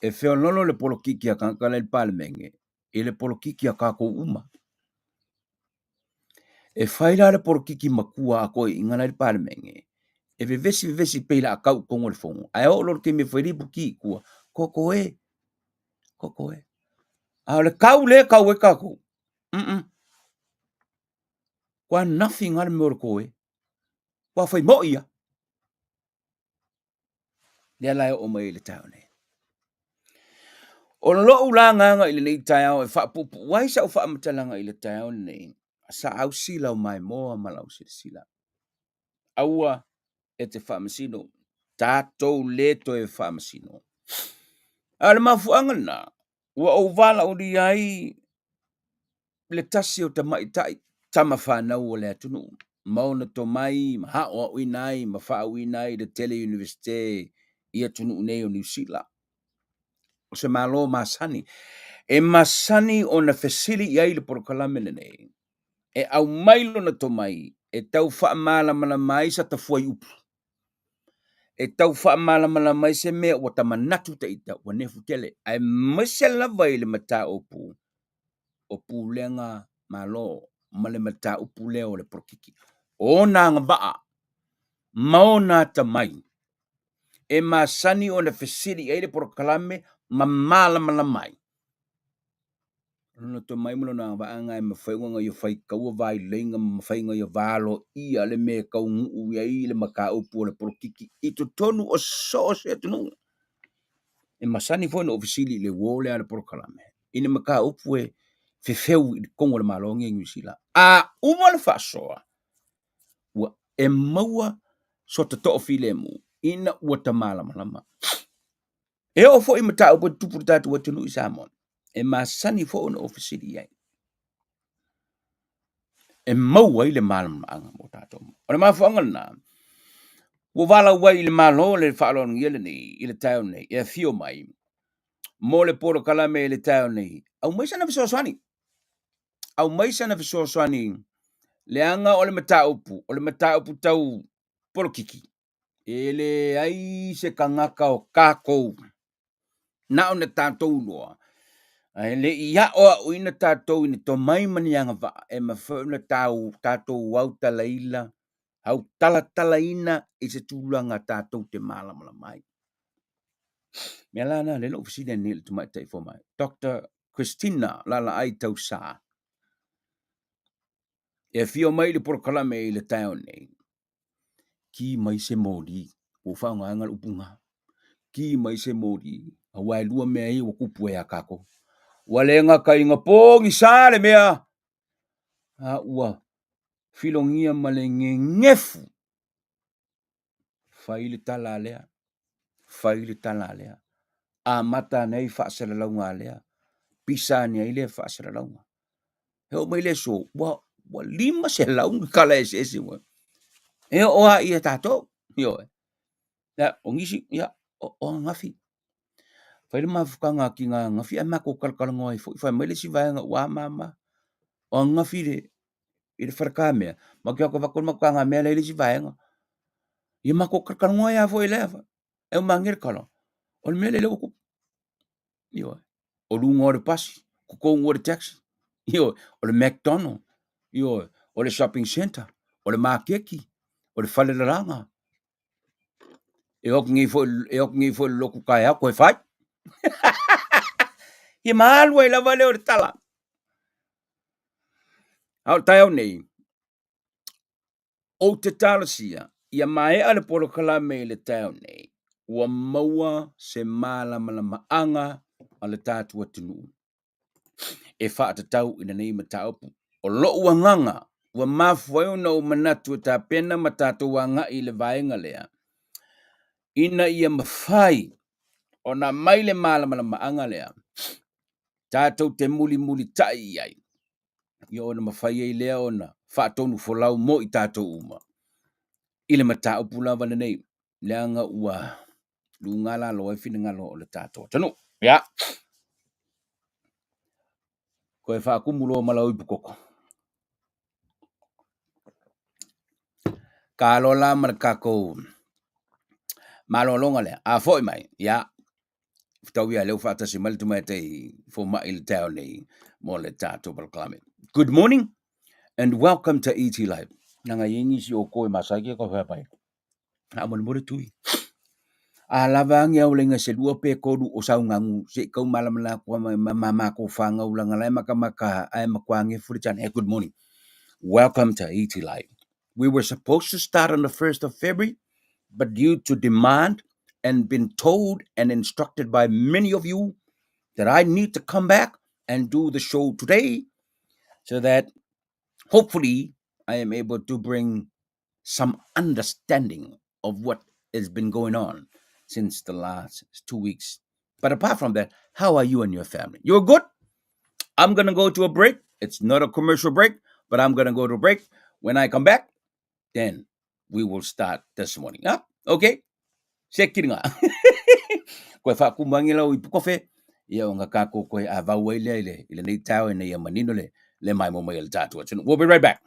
e feoloolo le polokiki a tagata la e i le Palemene i le polokiki a tatou uma. E fai la le polokiki matua a toeaiina la e i le Palemene, e vevesi vevesi pei o le a tau i totonu o le fono, ae oo loa i le taimi e fai lipoti i tua, toto e, toto e. A o le tau lea e tau ai tatou, Ua nothing lava le mea o le toe. Ua fai moi ia. Lea la e oo mai i le taeao nei. O lou la agaga i lenei taeao e faapuupuu ai sau faamatalaga i le taeao lenei, saausi lau maimoa ma lau silasila. Aua e te faamasino, tatou le toe faamasino. A o le mafuaaga lena, ua ou valaaulia ai le tasi o tamaitai tama fanau o le atunuu ma ona tomai ma aoaoina ai ma faauuina ai i le tele Iunivesite i atunuu nei o Niu Sila. O se Malo masani, e masani ona fesili i ai le polokalame lenei e aumai lona tomai e tau faamalamalama ai sa ta fuaiupu, e tau faamalamalama ai se mea ua ta manatu ta ita ua nefu tele, aemaise lava i le mataupu o pulega Malo ma le mataupu lea o le polokiki. O ona agavaa ma ona atamai e masani ona fesili i ai le polokalame ma malamalama ai. O lona tomai ma lona agavaa lena e mafai ona ia faitaua vaileiga ma mafai ona ia valoia le mea e taunuu i ai le mataupu o le polokiki i totonu o so o se atunuu. E masani foi ona ou fesili i le uo lea a le polokalame i ni mataupu e fefeu i totonu o le Malo lenei o Niu Sila. A uma le faasoa, ua e maua sota toafilemu ina ua ta malamalama. E oo foi i mataupu e tutupu i le tatou atunuu i Samoa, e masani foi ona ou fesili i ai. e maua ai le malamalamaaga mo tatou. O le mafuaaga lena, ua valaau ai i le Malo le faaaloalogia lenei i le taeao nei e afio mai mo le polokalame i le taeao nei, aumai sana fesoasoani, aumai sana fesoasoani leaga o le mataupu, o le mataupu tau polokiki, e leai se tagata o tatou na ona tatou iloa, ae le i aoaoina tatou i ni tomai ma ni agavaa e mafai ona tatou autalaina, autalatalaina i se tulaga tatou te malamalama ai. O le mea la lena lea na ou fesili ai nei i le Tamaitai Fomai, Doctor Christina Lalaai Tausa, e afio mai i le polokalame i le taeao nei, ki mai se moli, ua ou faaaogaina le upu lena, ki mai se moli, aua e lua mea ia ua tupu ai ia tatou. Ua le gata ina pogisa le mea, a ua filogia ma le nenefu. Fai le tala a lea, fai le tala a lea, amata ane ai faasalalauga a lea, pisa ane ai lea faasalalauga. E oo mai le aso, ua 500 ni tala eseese ua, e oo lava ia tatou, ioe. Ia, o nisi, ia, o ananafi, fai le mafutaga a tina ananafi ae matou talatalanoa ai foi. Fai mai le isi vaega ua a ma, o ananafi i le faleta mea, matou te o atu e avatu le matou taga mea la e i le isi vaega. Ia matou talatalanoa ai lava foi i lea, ae ua manaia le tala, o le mea lea ua tupu. Ioe, o luga o le pasi, totonu o le taxi, ioe, o le McDonald, ioe, o le shopping centre, o le maketi, o le falelalaga. E o atu nei foi, e o atu nei foi i le lotu taeao toe fai. Ia ma alu ai lava lea o le tala. A o le taeao nei, ou te talosia ia maea le polokalame i le taeao nei, ua maua se malamalamaaga a le tatou atunuu e faatatau i lenei mataupu. O lou agaga ua mafua ai ona ou manatu e tapena ma tatou agai i le vaega lea, ina ia mafai ona aumai le malamalamaaga lea tatou te mulimulitai i ai, ia ona mafai ai lea ona faatonufolau mo i tatou uma i le mataupu lava lenei, leaga ua luga lalo ai finagalo o le tatou atunuu. Ia, toe faatumu loa ma lau ipu koko. Talo la ma le tatou malologa lea, a foi mai, ia, fetau ia lea ua faatasi mai le tamaitai fomai i le taeao nei mo le tatou polokalame. Good morning and welcome to ET Live. Leaga e i ai nisi o outou e masani ke tau mai. Faamolemole tui. A lava a ni aoleiga se lua pe tolu o saugagu se i tau malamalama atu ma ma matou fanau leaga la e matamata ae matua nefu le channel. Hey, good morning. Welcome to ET Live. We were supposed to start on the 1st of February, but due to demand and been told and instructed by many of you that I need to come back and do the show today so that hopefully I am able to bring some understanding of what has been going on since the last 2 weeks. But apart from that, how are you and your family? You're good? I'm going to go to a break. It's not a commercial break, but I'm going to go to a break. When I come back, then we will start this morning. Huh? Okay? Se kiringa. Koe whaakumangi lau i pukofe, ia o ngā kākou koe a vau ai lea i le, i lenei tau e nei a manino le, le mai mo mai le tātua. We'll be right back.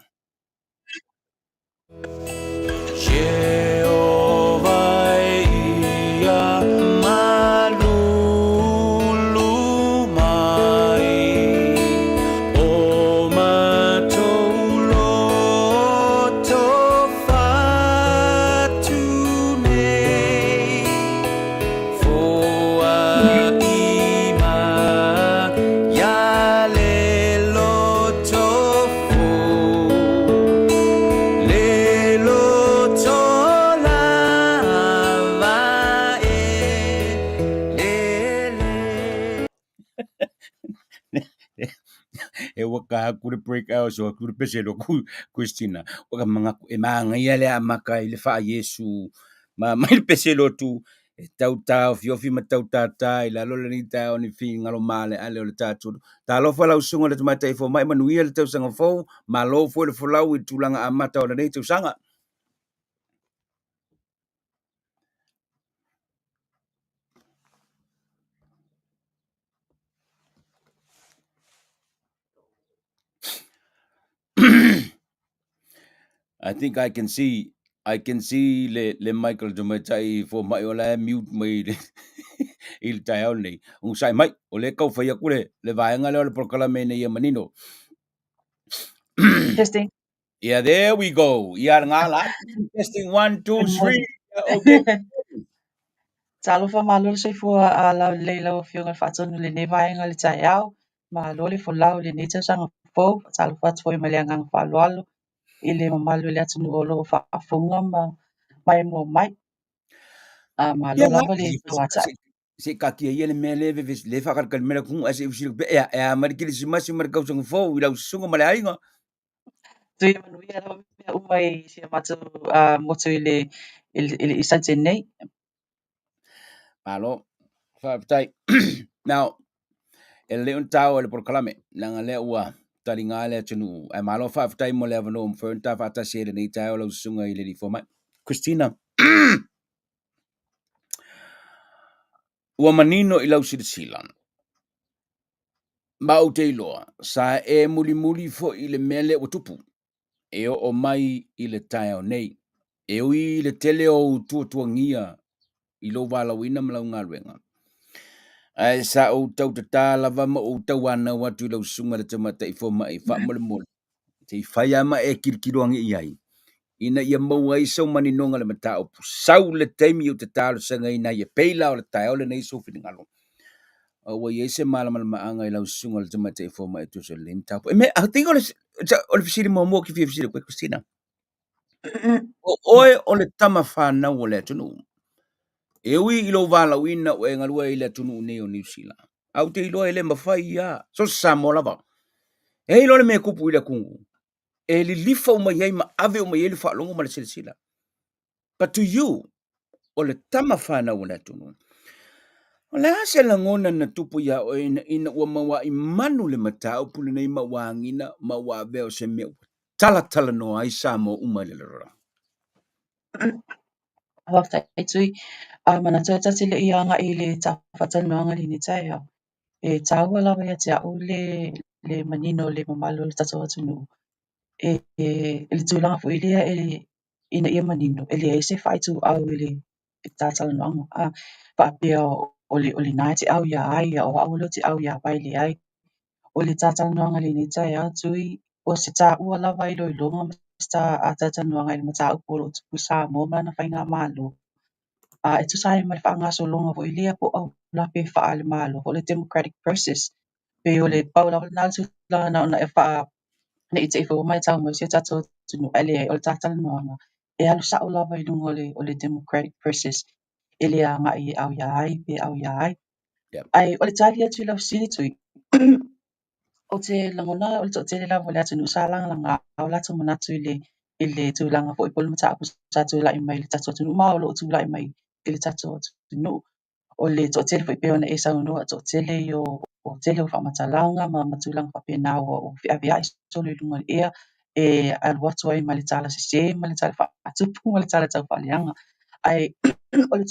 E waka aku le break out so aku le pese lo ku Christina o ka manga e manga ia le amaka i le fa Yesu ma mai le pese lo tu. E tau taofiofi ma tau tātā i lalo lenei taeao ni finagalo maaleale o le tatou. Talofa lau susuga i le Tamaitai Fomai, manuia le tausaga fou, malo foi le folau i le tulaga amata o lenei tausaga. I think I can see le Michael Tamaitai Fomai o la e mute mai i le taeao lenei. Onosai mai, o lea e tau fai atu le vaega lea o le polokalame ina ia manino. Testing. Yeah, there we go. Ia lena la. Testing, one, two, Good three. morning. Okay. Talofa malo le soifua a laulelei lau afioga i le faatonu i lenei vaega o le taeao. Malo le folau i lenei tausaga fou. Faatalofa atu foi ma le agaga faaaloalo i le mamalu o le atunuu o lo o faafofoga ma maimoa mai. Malo Ia lava le tauatai. Se i taatia ia le mea lea le faatalitali mai le atunuu ae se i fesili atu pea, ea, e a mai le kerisimasi ma le tausaga fou i lau susuga ma le aiga? Tui manuia lava mea uma i si a matou motu i le Saute nei. Malo, faafetai. Now, e lelei ona taua i le polokalame, leaga lea ua taliga le atunuu. Ae malo faafetai mo le avanoa ua mafai ona ta faatasi ai i lenei taeao lau susuga i le alii fomai. Christina, ua manino i lau silasila, ma ou te iloa, sa e mulimuli foi i le mea lea ua tupu, e oo mai i le taeao nei. E ui i le tele o ou tuatuagia i lou valaauina ma lau galuega, ae sa ou tautatā lava ma ou tauanau atu i lau susuga i le Tamaitai Fomai faamolemole, se i fai lava ma e tilotilo ane i ai, ina ia maua ai sou maninoga i le mataupu. Sau le taimi ou te talosagaina ai e pei la o le taeao lenei sou finagalo, a ua i ai se malamalamaaga i lau susuga i le Tamaitai Fomai e tusa o lenei mataupu. E me, I think o le fesili muamua ou te fia fesili atu ai, Christina, o oe o le tama fanau o le atunuu, e ui i lou valaauina ua e galue ai i le atunuu nei o Niu Sila, ae ou te iloa e le mafai lava, so o se Samoa lava, e iloa le mea e tupu i le atunuu, e lilifa uma i ai ma ave uma i ai le faalogo ma le silasila. But to you, o le tama fanau o le atunuu, o le a se lagona na tupu iā oe ina ua mauaʻi manu le mataupu lenei ma ua agina ma ua avea o se mea ua talatalanoa ai Samoa uma i le lalolagi? Faafetai Tui. Manatu e ta te le i agai i le faatalanoaga i lenei taeao. E taua lava ia te au le manino o le mamalu o le tatou atunuu. E le tulaga foi lea e ina ia manino, e leai se faaituau i le talanoaga. Faapea o lena e te au ia ai, o au lea ou te au ia vai, leai. O le talanoaga i lenei taeao Tui, o se taua lava iloiloga ma se talatalanoaga i le mataupu o lo o tupu i Samoa ma lana faigamalo. E tusa ai ma le faagasologa foi lea po o aulape faale-Malo po o le democratic process. Pei o le pau lava lena o le tulaga na ona e faa ne i te i fua mai tau mai si o tatou atunuu, ae leai o le talatalanoaga e alu sao lava i luga o le democratic process e le agai e au ia ai pe au ia ai. Ae o le tali atu i lau fesili Tui, o te lagona o le toatele lava o le atunuu sa lagalaga o latou manatu i le tulaga foi po o le mataupu sa tulai mai i le tatou atunuu ma o lo o tulai mai i le tatou atunuu. O le toatele foi pei ona e saunoa, toatele o tele o faamatalaga ma tulaga faapena ua feaveai solo i luga o le ea e alu atu ai ma le tala sese ma le tala faatupu ma le tala taufaaleaga. Ae o le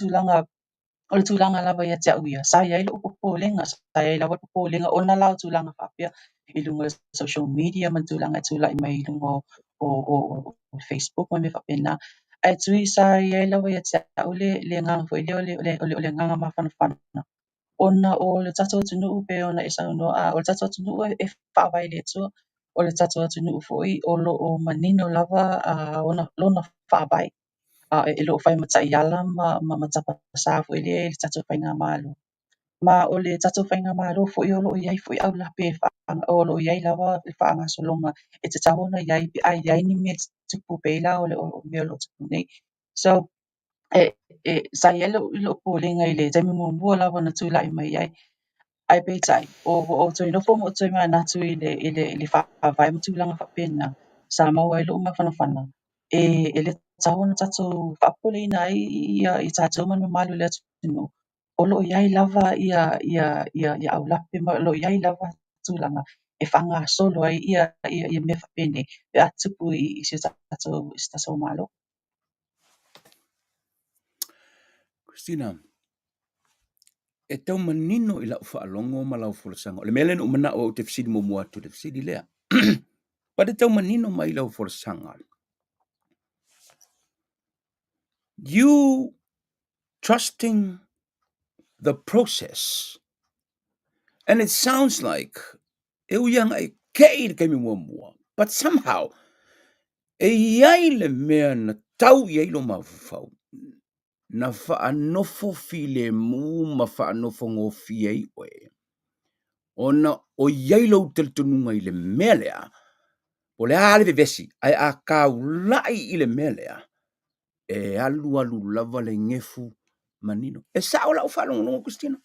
tulaga lava ia te au ia, sa i ai lou popolega, sa i ai lava le popolega ona la o tulaga faapea i luga o social media ma le tulaga e tulai mai i luga o Facebook ma mea faapena. Ae Tui sa i ai lava ia te au le agaga foi lea o le agaga mafanafana ona o le tatou atunuu pei ona e saunoa, o le tatou atunuu e faavae i le Atua. O le tatou atunuu foi o lo o manino lava lona faavae. E le o fai ma taiala ma tapasā foi lea i le tatou faigamalo. Ma o le tatou faigamalo foi o lo o i ai foi aulape o lo o i ai lava le faagasologa e tatau ona i ai pe a i ai ni mea e tutupu pei la o le mea o lo o tupu nei. So, sa i ai lou popolega i le taimi muamua lava na tulai mai ai. Ae peitai, ua ou toe nofo ma ou toe manatu i le faavae ma tulaga faapena, sa maua ai lou mafanafana e le tatau ona tatou faapopoleina ai ia i tatou ma le mamalu o le atunuu, o lo o i ai lava ia ia ia ia aulape ma o lo o i ai lava tulaga e faagasolo ai ia ia ia mea faapenei pe a tupu i si o tatou Malo. Christina, e tau manino i lau faalogo ma lau folasaga. O le mea lea na ou manao ou te fesili muamua atu i le fesili lea. But e tau manino mai lau folasaga. You trusting the process. And it sounds like e ui lava e kei i le taimi muamua, but somehow e i ai le mea na tau i ai lou mafaufau na faanofo filemu ma faanofo gofie ai oe ona o i ai lou talitonuga i le mea lea, po o le a le vevesi, ae a taulai i le mea lea, e alualu lava le gefu manino. E sao lau faalogologo Christina?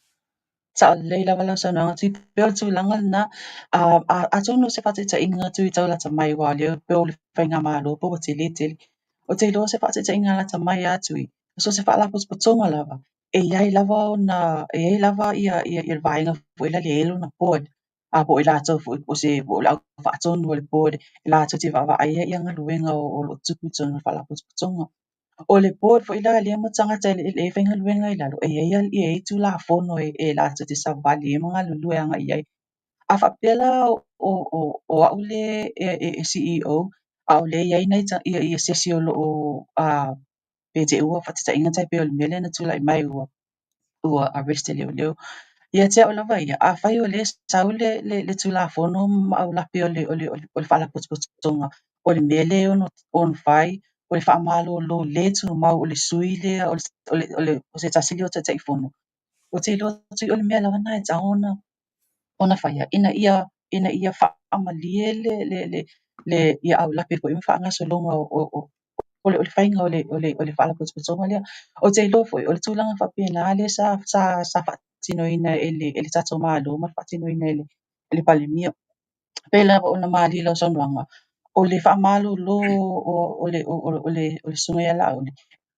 Sao lelei lava lau saunoaga Tui, pei o le tulaga lena, atonu o se faataitaiga Tui tau lata mai aua o lea pei o le faigamalo pei ua tele tele. Ou te iloa o se faataitaiga lata mai lava Tui, so o se faalapotopotoga lava, e i ai lava ona, e i ai lava ia, ia, ia le vaega foi lea e i ai lona board, a po o i latou foi po o se po o le au faatonu o le board e latou te vaavaaia ia galuega o lo o tupu i totonu o le faalapotopotoga. O le board foi la lea ma tagata e faigaluega i lalo, e i ai, e i ai Tulafono e latou te savali ai ma galulue agai i ai. A faapea la o au le e CEO, a o lea e i ai nai ia, ia se isi o lo o pe te i ua faataitaiga tai pei o le mea lea na tulai mai ua arrest e leoleo. Ia te au lava ia, afai o lea e sau le Tulafono ma aulape o le Faalapotopotoga, o le mea lea e ono fai, o le faamalolo le tumau o le sui lea o se tasi lea o Taitaifono. Ou te iloa atu o le mea lava lena e tatau ona faia ina ia faamalie le ia aulape foi ma faagasologa o le faiga o le faalapotopotoga lea. Ou te iloa foi o le tulaga faapena lea sa faatinoina e le tatou Malo ma le faatinoina e le Palemia. Pei lava ona malie lau saunoaga, o le faamalolo o le susuga ia Laauli,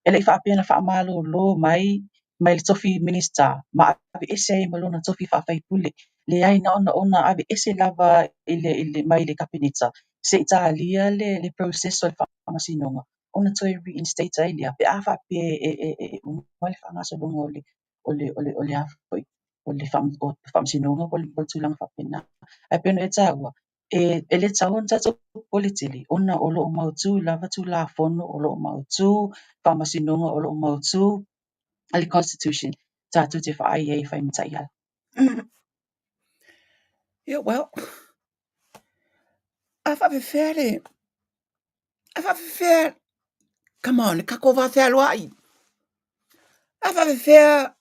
e le i faapea na faamalolo mai mai le tofi Minisita ma aveese ai ma lona tofi faa-faipule. Leai, na ona aveese lava mai le Kapeneta se i talia le process o le faamasinoga ona toe reinstate ai lea pe a faapea e uma le faagasologa o le a foi o le faamasinoga po o le tulaga faapena. Ae pei ona e taua, e le tatau ona tatou popole tele ona o lo o mautu lava Tulafono, o lo o mautu faamasinoga, o lo o mautu le Constitution tatou te vaai ai e fai ma taiala. Yeah, well, a faapefea le, a faapefea, come on, le tatou va fealoai. A faapefea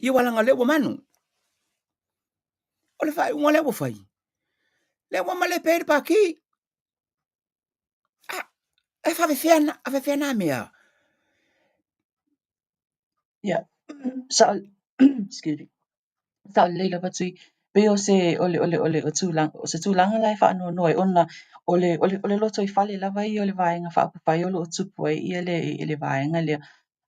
ia ua leaga o lea ua manu. O le faaiuga lea ua fai, lea ua malepe ai le pati. A, e faapefea na, a faapefea na mea? Yeah. Sao, excuse me. Sao lelei lava Tui. Pei o se o le o le o le o tulaga o se tulaga la e faanoanoa ai ona o le lotoifale lava ia o le Vaega Faaupufai o lo o tupu ai ia le vaega lea.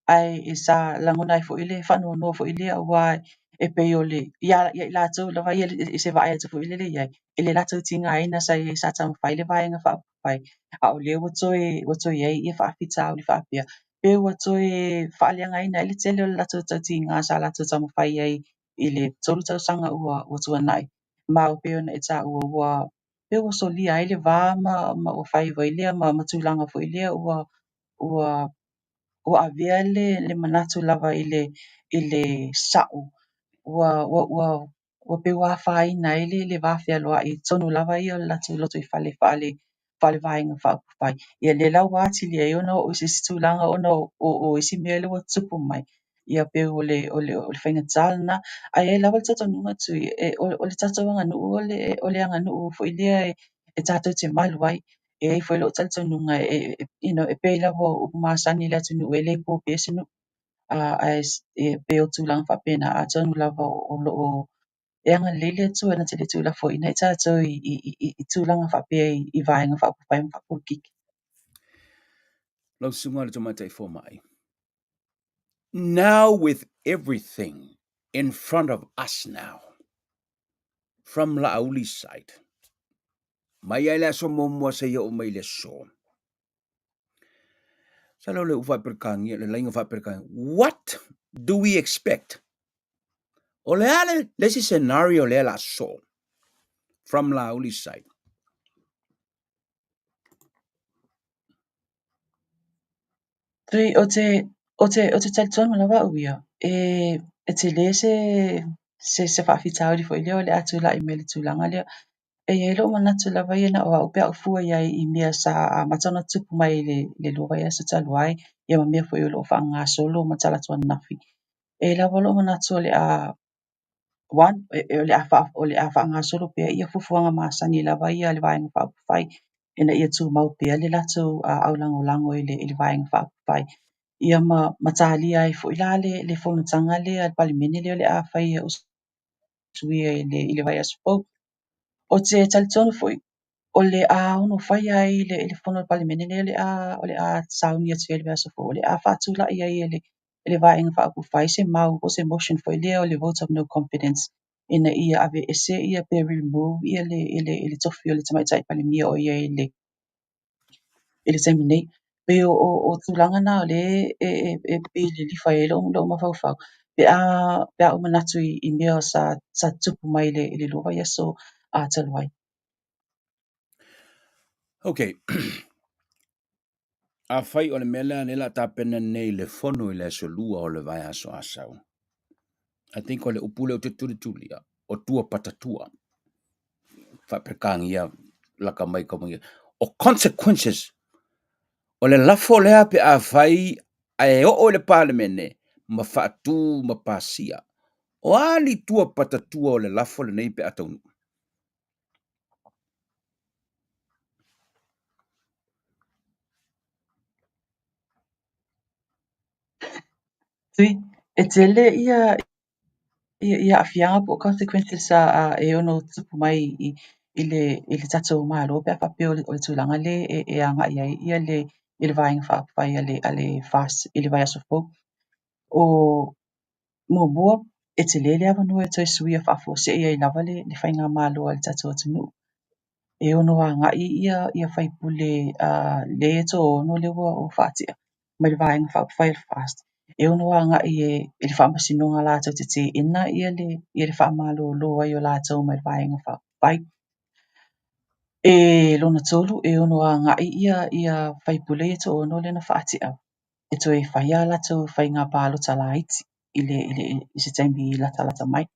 Ae e sa lagona ai foi le faanoanoa foi lea aua e pei o le ia i latou lava ia i se vaai atu foi lele i ai i le latou tigaina sa i ai sa taumafai le Vaega Faaupufai, a o lea ua toe i ai ia faafitauli faapea pe ua toe faaleagaina ai le tele o le latou tautiga sa latou taumafai ai i le 3 tausaga ua tuanai. Ma o pei ona e taua ua pe ua solia ai le va ma ua fai ai lea ma tulaga foi lea ua avea le manatu lava i le sa'o ua pei ua afaina ai le va fealoai i totonu lava ia o le latou lotoifale faale-Vaega Faaupufai. Ia lea la ua atili ai ona oo i se isi tulaga ona o isi mea lea ua tupu mai. Ia pei o le faigata lena. Ae i ai lava le talitonuga Tui, o le tatou aganuu o le aganuu foi lea e tatou te malu ai. E i ai foi lou talitonuga e pei lava o upu masani i le atunuu e le po pea se nuu. Ae e pei o tulaga faapena atonu lava o lo o e agalelei le Atua na te le tuulafoaiina ai tatou i tulaga faapea i Vaega Faaupufai ma faapolokiki. Lau Susuga i le Tamaitai Fomai, Now with everything in front of us now, from Laauli side, mai ai le aso muamua seia oo mai i le aso, sa leo le upu faa-Peretania, le laina faa-Peretania, what do we expect? O le a le, le isi scenario lea o le a sosoo from Laauli side? Tui, o te, o te, o te talitonu lava au ia, e, e tele se, se, se faafitauli foi lea o le a tulai mai i le tulaga lea. E i ai lou manatu lava ia na o au pe a ou fua i ai i mea sa amata ona tupu mai i le, le lua vaiaso talu ai, ia ma mea foi o lo o faagasolo ma talaatu ananafi. E i ai lava lou manatu o le a One, o le a faa, o le a faagasolo pea ia fuafuaga masani lava ia a le Vaega Faaupufai ina ia tumau pea le latou aulagolago i le, i le Vaega Faaupufai. Ia ma, ma talia ai foi la le, le fonotaga lea a le Palemene lea o le a fai e usuia i le, i le vaiaso fou. Ou te talitonu foi, o le a ono fai ai le, le fono a le Palemene lea o le a, o le a sauni atu ai i le vaiaso fou, o le a faatulai ai e le, e le Vaega Faaupufai se mau po o se motion foi lea o le vote of no confidence ina ia aveese ia pe remove ia le, le, le tofi o le Tamaitai Palemia o i ai i le, i le taimi nei. Pei o, o, o tulaga na o lea e, e, e pei e lilifa i ai lou, lou mafaufau pe a, pe a ou manatu i, i mea sa, sa tutupu mai i le, i le lua vaiaso talu ai. Okay. Afai o le mea lea lea o le a tapena nei le fono i le aso Lua o le vaiaso Asau, I think o le upu lea ou te tulitulia, o tua patatua. Faa-Peretania laka mai ka magia. O consequences, o le lafo lea pe afai ae oo i le Palemene ma faatu ma pasia. O a ni tua patatua o le lafo lenei pe a taunuu? Tui, e tele ia ia, ia aafiaga po o consequences a, a e ono tupu mai i, i le, i le tatou Malo pe a faapea o le, o le tulaga lea e, e agai ai ia le, i le Vaega Faaupufai a le, a le FAST i le vaiaso fou. O muamua, e tele le avanoa e toe suia faafuasei ai lava le, le faigamalo a le tatou atunuu. E ono agai ia, ia faipule le toaono lea ua faatea mai le Vaega Faaupufai a le FAST. E ono agai e, i le faamasinoga latou te teena ia le, ia le faamalolo ai o latou mai le Vaega Faaupufai. E lona tolu, e ono agai ia, ia faipule ia toaono lea na faatea e toe fai a latou faiga palota laiti i le, i le, i se taimi latalata mai.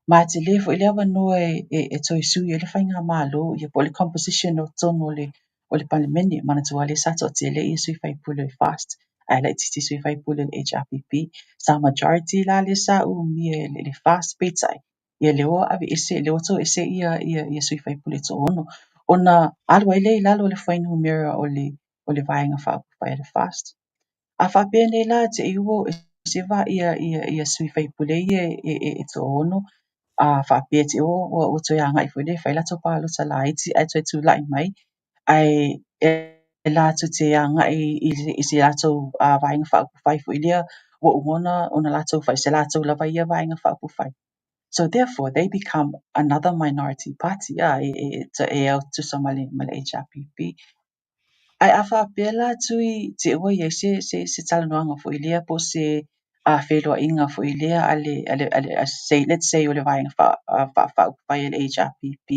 Ma e tele foi le avanoa e, e, e toe sui ai le faigamalo ia po o le composition o totonu o le, o le Palemene. Manatua lea sa toatele ia sui faipule o le FAST ae laitiiti sui faipule o le HRPP. Sa majority la lea sa umia e le, le FAST peitai ia lea ua aveese, lea ua toese ia, ia, ia sui faipule e toaono ona alu ai lea i lalo o le fuainumera o le, o le Vaega Faaupufai a le FAST. A faapea nei la te i ua ese va ia, ia, ia sui faipule ia e, e, e toaono, a faapea te i ua, ua, ua toe agai foi lea e fai latou palota laiti ae toe tulai mai, ae e latou te agai i, i se latou vaega faaupufai foi lea ua uma ona, ona latou fai se latou lava ia vaega faaupufai. So therefore they become another minority party, a, e, e, e, e au tutusa ma le, ma le HRPP. Ae a faapea la Tui te i ua i ai se, se, se talanoaga foi lea po o se feiloaiga foi lea a le, a le, a le, a say, let's say o le Vaega Faaupufai a le HRPP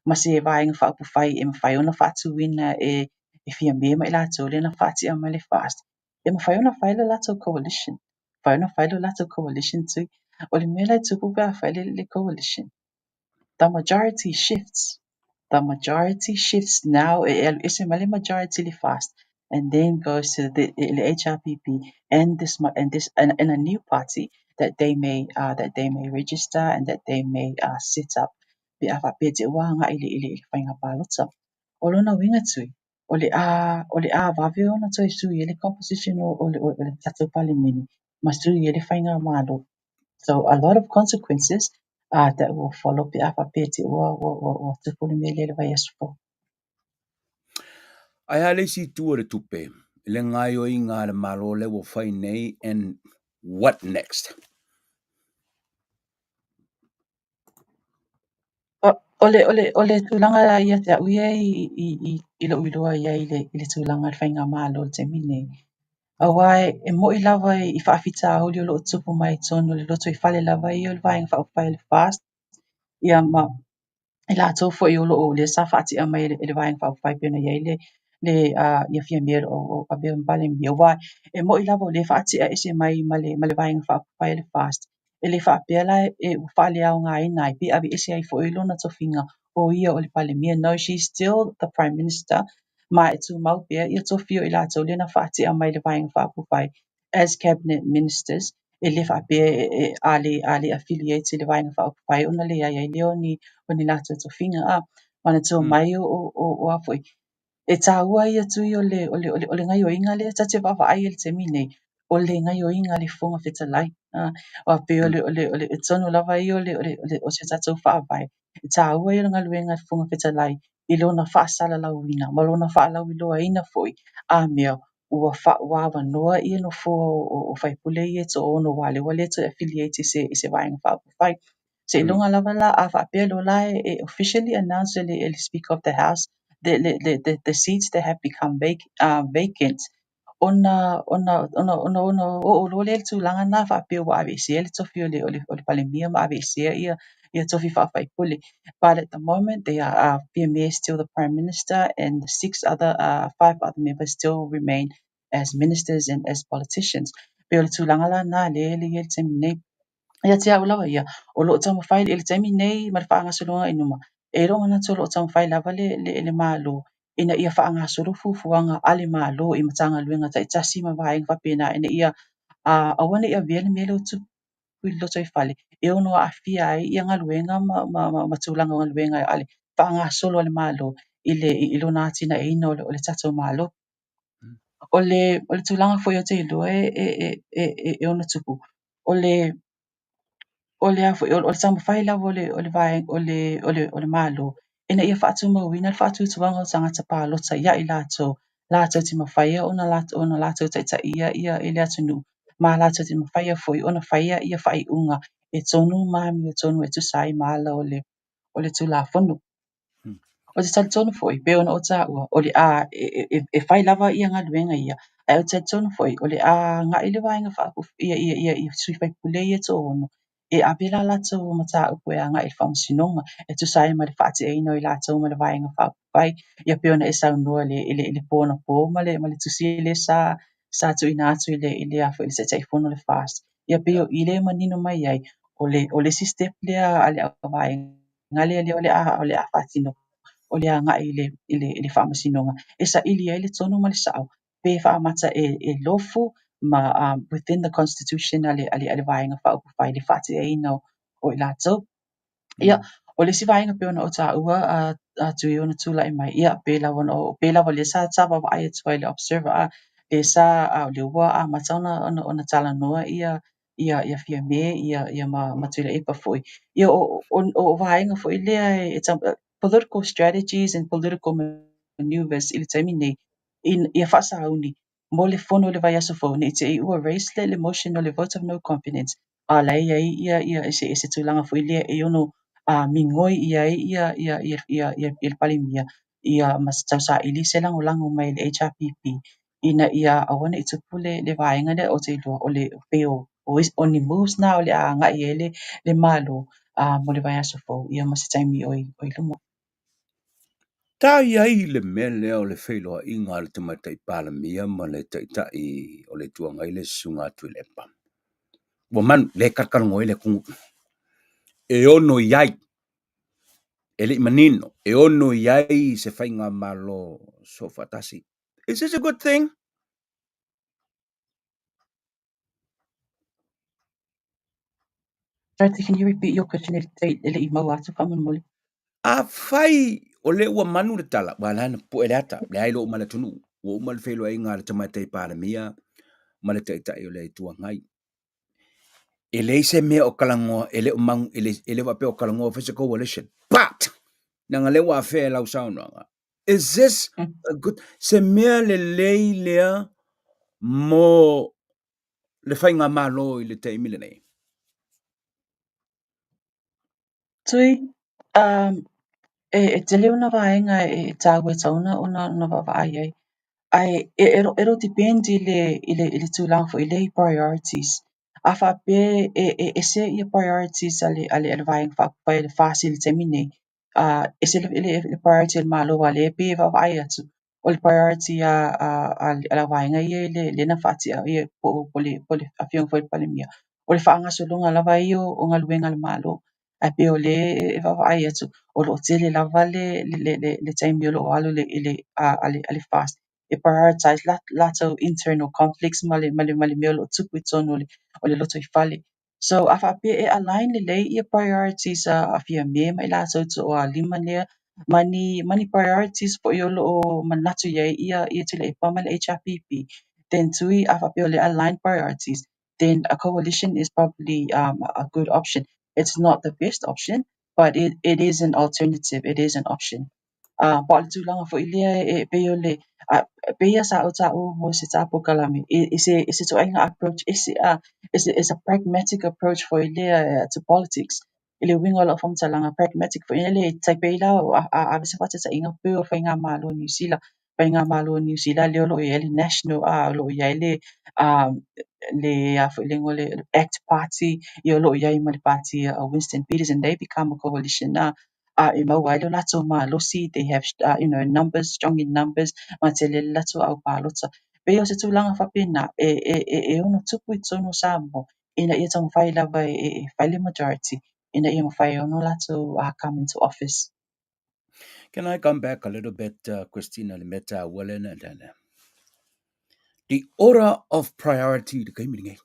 ma se Vaega Faaupufai e mafai ona faatuina e, e Fiame ma i latou lea na faatea mai le FAST, e mafai ona fai le latou coalition. Mafai ona fai le latou coalition Tui. O le mea la e tupu pe a fai le, le coalition, the majority shifts. The majority shifts now, e alu ese mai le majority le FAST and then goes to the, le HRPP and this and this and, and a new party that they may that they may register and that they may set up pe a faapea te ua agai i le, i le, i le faiga palota. O lona uiga Tui, o le a, o le a vave ona toe sui ai le composition o, o, le, o le tatou Palemene ma sui ai le faigamalo. So a lot of consequences that will follow pe a faapea te ua, ua, ua, ua tupu le mea lea i le vaiaso fou. Ae a le isi itu o le tupe? le gaoioiga a le Malo lea ua fai nei and what next? O le, o le, o le tulaga ia te au ia i lou iloa i ai i le tulaga o le faigamalo i le taimi lenei, aua e moni lava i faafitauli o lo o tupu mai totonu o le lotoifale lava ia o le Vaega Faaupufai o le FAST, ia ma i latou foi o lo o lea sa faatia mai e le Vaega Faaupufai pei ona i ai le ia Fiame o lo o avea ma Palemia. Aua e moni lava o lea e faatia ese mai ma le Vaega Faaupufai a le FAST, e le faapea la e ua faaleaogaina ai pe aveese ai foi lona tofiga o ia o le Palemia. No, she's still the Prime Minister, ma e tumau pea ia tofi o i latou lea na faatia mai le Vaega Faaupufai as Cabinet Ministers. E le faapea a le affiliate i le Vaega Faaupufai ona leai ai lea o ni latou tofiga. A manatua mai o a foi, e taua ia tui o le gaoioiga lea ta te vaavaai i le taimi nei, o le gaoioiga a le Fofoga Fetalai. Aua pei o le tonu lava ia o se tatou faavae, e taua ia o le galuega a le Fofoga Fetalai i lona faasalalauina ma lona faalauiloaina foi a mea ua avanoa ia nofoa o faipule ia e toaono aua lea ua le toe affiliate i se Vaega Faaupufai. Seiloga lava la a faapea loa la e officially announce e le Speaker of the House the seats that have become vacant, ona oo loa lea i le tulaga lena faapea ua aveesea le tofi o le Palemia ma aveesea ia tofi faafaipule. But at the moment, they are Fiame is still the Prime Minister and the 5 other members still remain as ministers and as politicians. Pei o le tulaga la na lea e i ai le taimi nei. Ia te au lava ia, o lo o taumafai i le taimi nei ma le faagasologa i luma, e iloa manatu o lo o taumafai lava le Malo ina ia faagasolo fuafuaga a le Malo i Matagaluega taitasi ma vaega faapena ina ia aua ne i avea le mea lea o tupu i le lotoifale e ono aafia ai ia galuega ma tulaga o galuega a le faagasolo a le Malo i lona atinaeina o le tatou Malo. O le tulaga foi o te iloa e ono tupu, o le taumafai lava o le Malo ina ia faatumauina le faatuatuaga o tagata palota ia i latou, latou te mafaia ona latou taitaia i le atunuu, ma latou te mafaia foi ona faia ia faaiuga e tonu ma amiotonu e tusa ai ma ala o le Tulafono. O te talitonu foi, pei ona o taua, o le a e fai lava ia galuega ia, ae o te talitonu foi, o le a agai le vaega ia sui faipule ia toaono, e ave la latou mataupu e agai i le faamasinoga, e tusa ai ma le faateaina o i latou ma le Vaega Faaupufai, ia pei ona e saunoa i le po anapo ma le tusi lea sa tuuina atu i le Taitaifono o le FAST. Ia pei o i lea manino mai ai, o le isi step lea a le vaega lea o le a faatino, o le agai i le faamasinoga, e saili ai le tonu ma le sao, pe faamata e lawful ma within the constitution a le Vaega Faaupufai le faateaina o i latou. Ia, o le isi vaega pei ona o taua atu i ona tulai mai, ia, pe lava lea sa vaavaai atu ai le observer, lea sa lea ua amata ona talanoa ia Fiame ia ma Tuilaepa foi. Ia, o vaega foi lea political strategies and political maneuvers i le taimi nei, ia faasauni mo le fono o le vaiaso fou, nei te i ua raise le motion o le vote of no confidence, a la e i ai ia se tulaga foi lea e ono migoi i ai ia le Palemia ia ma tausaili se lagolago mai le HRPP ina ia aua ne i tupu le vaega lea o te iloa o le pei o ni moves na o le a agai ai le Malo mo le vaiaso fou ia ma se taimi o i luma. Ta i ai le mea lea o le feiloaiga a le Tamaitai Palemia ma le Taitai o le Itu Agai le Susuga a Tuilaepa. Ua manu, le kalakalanoa ai le atunuu. E ono i ai, e le i manino, e ono i ai se faigamalo soofaatasi. Is this a good thing? Sorry, can you repeat your question? E le i maua atu faamolemole. Afai o lea ua manu le tala, ua ala ona pue le ata, leai lou uma le atunuu, ua uma le feiloaiga a le Tamaitai Palemia ma le Taitai o le Itu Agai. E leai se mea o talanoa, e le o mau, e le faapea o talanoa e fai se coalition. But, leaga o lea ua afea e lau saunoaga, Is this a good, se mea lelei lea mo le faigamalo i le taimi lenei? Tui, um, e, e tele ona vaega e, e tāua e tatau ona, ona, ona vaavaai ai. Ae e, it'll, it'll depend i le, i le, i le tulaga foi lea i priorities. A faapea e, e ese ia priorities a le, a le, a le Vaega Faaupufai a le FAST i le taimi nei, a ese le, le, le priority a le Malo aua lea e pei e vaavaai atu, o le priority a, a, a, a le vaega ia le, lea na faatia ia po o, po le, po le afioga foi i le Palemia, o le faagasologa lava ia o galuega a le Malo. Ae pei o lea e vaavaai atu, o lo o tele lava le, le, le, le taimi o lo o alu i le, i le, a, a le, a le FAST e prioritize la, latou internal conflicts ma le, ma le, ma le mea o lo o tupu i totonu o le, o le lotoifale. So a faapea e align lelei ia priorities a, a Fiame ma i latou toalima lea ma ni, ma ni priorities foi o lo o manatu i ai ia, ia Tuilaepa ma le HRPP, then tui a faapea o le align priorities, then a coalition is probably a good option. It's not the best option, but it, it is an alternative, it is an option. A po o le tulaga foi lea e pei o le a pei sa ou taua mo se tā polokalame i se i se ituaiga approach ese a it's a, it's a pragmatic approach foi lea to politics. I le uiga o lau faamatalaga pragmatic foi lea e tai pei la a ave se faataitaiga pei o Faigamalo o Niu Sila. Faigamalo o Niu Sila lea o lo o i ai le National a o lo o i ai le le a foi le igoa le Act Party ia o lo o i ai ma le party a Winston Peters and they become a coalition a a e maua ai lo latou malosi, they have you know, numbers, strong in numbers, ma tele le latou au palota. Pei o se tulaga faapena e, e, e, e ono tupu i totonu o Samoa ina ia taumafai lava e, e, e fai le majority ina ia mafai ona latou come into office. Can I come back a little bit, Christina, le mea tāua lea na lea. The order of priority i le taimi lenei.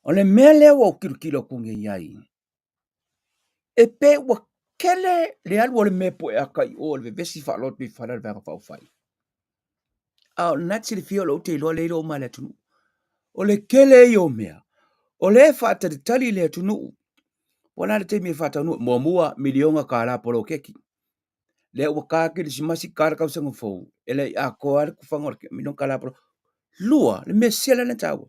O le mea lea ua ou kilokilo atu nei ai, E pei ua kele le alu o le mea poe aka i o le vevesi faaloto i fale o le Vaega Faaupufai. A o lena e te silafia o lou te iloa lea e iloa uma e le atunuu. O le kele ia o mea, o lea e faatalitali le atunuu po o le a le taimi e faataunuu ai. Muamua, miliona kālā poloketi. Lea ua ta kerisimasi, ta le tausaga fou, e le i atoa lava le tufaga o le miliona kālā poloketi. Lua, le mea sia lea na taua,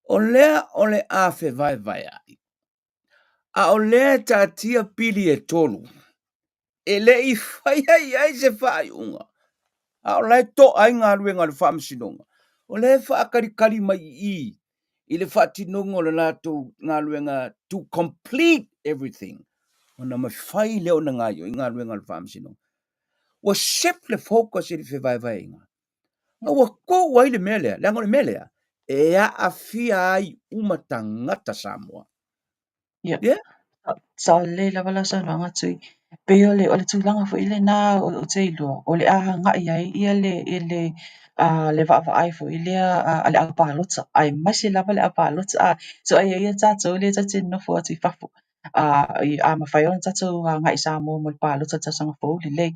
o lea o le a fevaevaeai, a o lea e taatia pili e tolu, e le i faia i ai se faaiuga, a o la e toa ai galuega a le Faamasinoga, o lea e faatalitali mai i i i le faatinoga o le latou galuega to complete everything, ona mafai lea ona gaoioi galuega a le Faamasinoga. Ua shift le focus i le fevaevaeaiga. A ua tou ai le mea lea, leaga o le mea lea, e aafia ai uma tagata Samoa. Ia. Yeah. Sao lelei lava lau saunoaga Tui. Pei o le, o le tulaga foi lena o, o te iloa, o le a agai ai ia le, i le, le vaavaai foi lea a le au palota, aemaise lava le au palota. A, so ai ia tātou lea tatou te nonofo atu i fafo. A, a mafai ona tatou agai i Samoa mo le palota i le tausaga fou, lelei.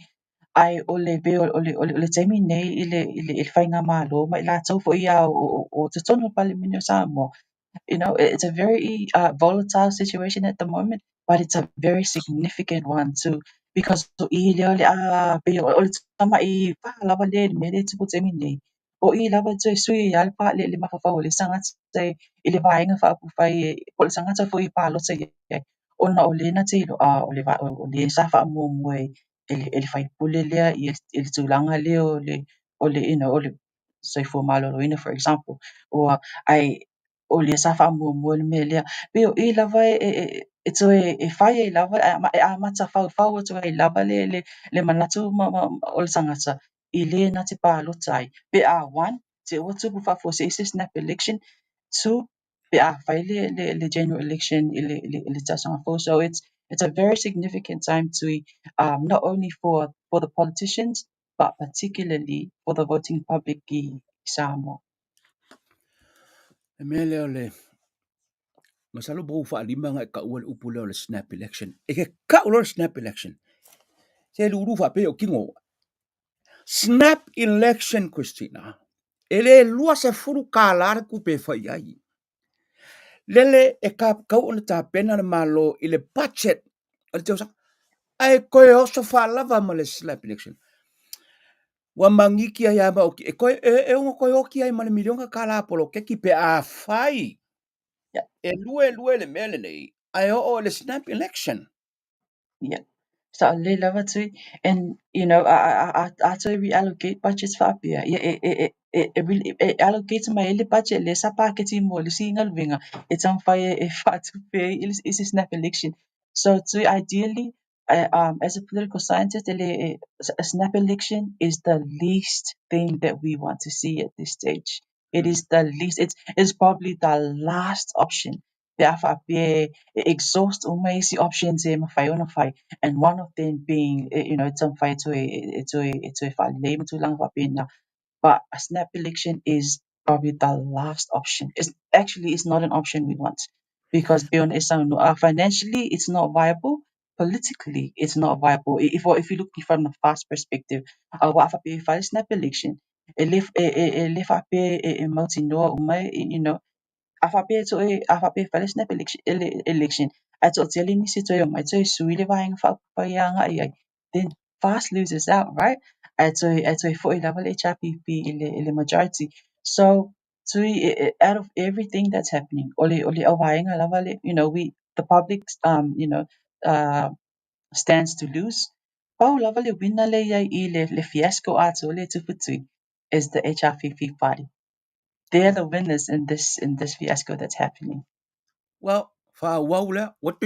Ae o le pei o le o le o le taimi nei i le i le i le faigamalo ma i latou foi ia o o totonu o le Palemene o Samoa, you know, it's a very volatile situation at the moment, but it's a very significant one too because o i lea o le a pei o le tamai pā lava lea i le mea lea e tupu i le taimi nei. O i lava e toe sui ai le pā le le mafaufau o le isi tagata i le Vaega Faaupufai po o le tagata foi e palota i ai ona o lea na te iloa o le o le sa faamuamua e e le, e le faipule lea i le tulaga lea o le, o le, you know, o le soifua maloloina for example, ua, ae o lea sa faamuamua le mea lea. Pei o i lava e, e, e, e toe e fai ai lava, e amata faufau atu ai lava le, le, le manatu ma, ma, o le tagata i le na te palota ai. Pe a one, te ua tupu faafuasei se snap election, two, pe a fai le, le, le general election i le, le, le tausaga fou. So it's, it's a very significant time to, not only for, for the politicians, but particularly for the voting public i Samoa. Le mea lea o le masalo po ua faalima na e taua le upu lea o le snap election. E ke kau loa le snap election. Se lulu faapea o tino. Snap election, Christina. E le $20 le tupe e fai ai. Lele e kau ona tapena le Malo i le budget o le tausaga. Ae toe oso faalava ma le snap election. Ua magiki ai lava ma oki, e toe, e ono toe oki ai ma le miliona tala poloketi pe afai e lua e lua le mea lenei, ae oo i le snap election. Yeah. Saʻolelei lava Tui. And you know, a toe reallocate budgets faapea, ia e allocate mai ai le budget lea sa paketi mo le isi galuega e taumafai e faatupe ai isi snap election. So Tui, ideally, as a political scientist, a snap election is the least thing that we want to see at this stage. It is the least, it's probably the last option pe a faapea e exhaust uma isi options e mafai ona fai, and one of them being e taumafai e toe faalelei ma tulaga faapena. But a snap election is probably the last option. It's actually, it's not an option we want because pei ona e saunoa, financially it's not viable, politically it's not viable. If you look from the FAST perspective, aua a faapea e fai le snap election, e le faapea e mautinoa uma, a faapea e toe a faapea e fai le snap election ae toatele nisi e toe omai toe sui le vaega faaupufai e agai ai, then FAST loses out, right? Ae toe foi lava le HRPP i le majority. So Tui, out of everything that's happening, o le auvaega lava le we the public stands to lose. Pau lava le winner le iai i le fiasco atoa le tupu, Tui, is the HRPP party. They're the winners in this fiasco that's happening. Well, faaauau lea, what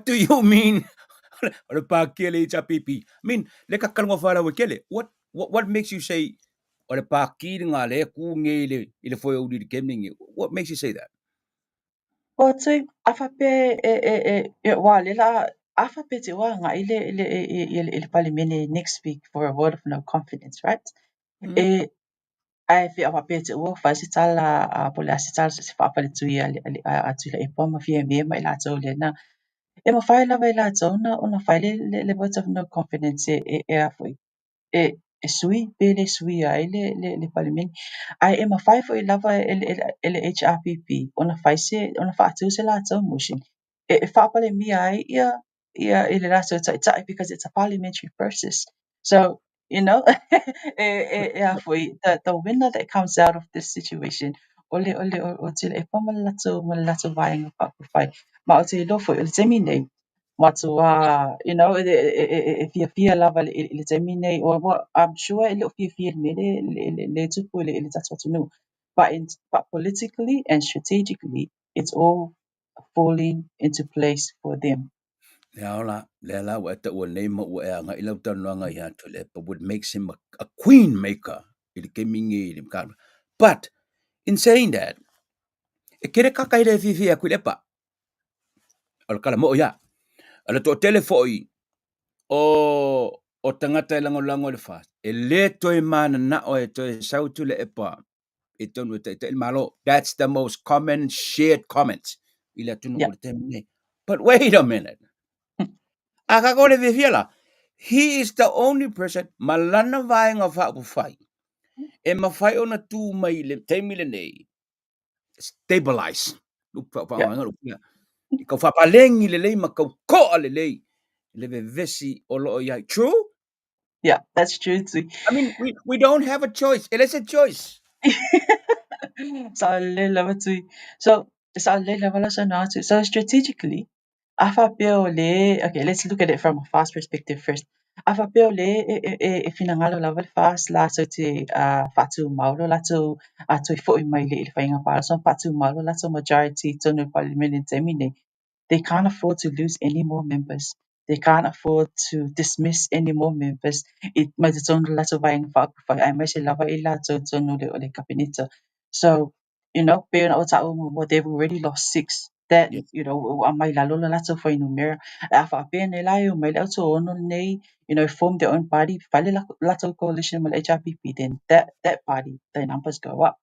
do you mean o le pākia le HRPP? I mean, le kakaloga faalauaitele, what makes you say o le pāki lena le ku nei i le foe o uli i le taimi lenei? What makes you say that? Well, Tui, a faapea e ua le la a faapea te ua agai le Palemene next week for a vote of no confidence, right? E ae fe faapea te ua fai se tala a po o le a se tala se faafaletui a Tuilaepa ma Fiame ma i latou lena. E mafai lava e latou na ona fai le vote of no confidence e a foi e sui pe le sui ai le Palemene. Ae e mafai foi lava e le HRPP ona fai se ona faatu se latou motion e faapalemia ai ia i le latou taitai because it's a parliamentary process. So, e a foi the winner that comes out of this situation o le Tuilaepa ma le latou vaega faaupufai. Ma ou te iloa foi o le taimi nei matua e fiafia lava i le taimi nei o I'm sure e le o fiafia i le mea le tupu i le tatou atunuu. But politically and strategically, it's all falling into place for them. Le ola, lea la ua e taua nei ma ua e agai lau talanoaga ia Tuilaepa, what makes him a queen maker i le taimi nei i le mataupu. But in saying that, e tele kaka i le fiafia ia Tuilaepa. O le tala moʻo ia. O le toatele foi o tagata e lagolago i le FAST, e le toe mananao e toe sau Tuilaepa i totonu e taitai le Malo. That's the most common shared comment i le atunuu o le taimi nei. But wait a minute. A tatou le fiafia la, he is the only person ma lana vaega faaupufai e mafai ona tu mai i le taimi lenei stabilize. Faaaogaina le upu lea. I kau faapalegi lelei ma kau toa lelei le vevesi o lo o i ai. True? Yeah, that's true too. I mean, we don't have a choice. It is a choice. Saʻolelei lava, Tui. So, saʻolelei lava lau saunoaga, Tui. So strategically, a faapea o le, okay, let's look at it from a FAST perspective first. A faapea o le e finagalo lava le FAST latou te faatumau lo latou toe foi mai i le faiga palota ma faatumau lo latou majority i totonu o le Palemene i le taimi nei. They can't afford to lose any more members. They can't afford to dismiss any more members i mai totonu o le latou vaega faaupufai aemaise lava i latou totonu o le Kapeneta. So, pei ona ou taua muamua, they've already lost six. That, ua aumai lalo lo latou fuainumera. A faapea nei la e omai le au toaono nei, form their own party, fai le latou coalition ma le HRPP, then that party, the numbers go up.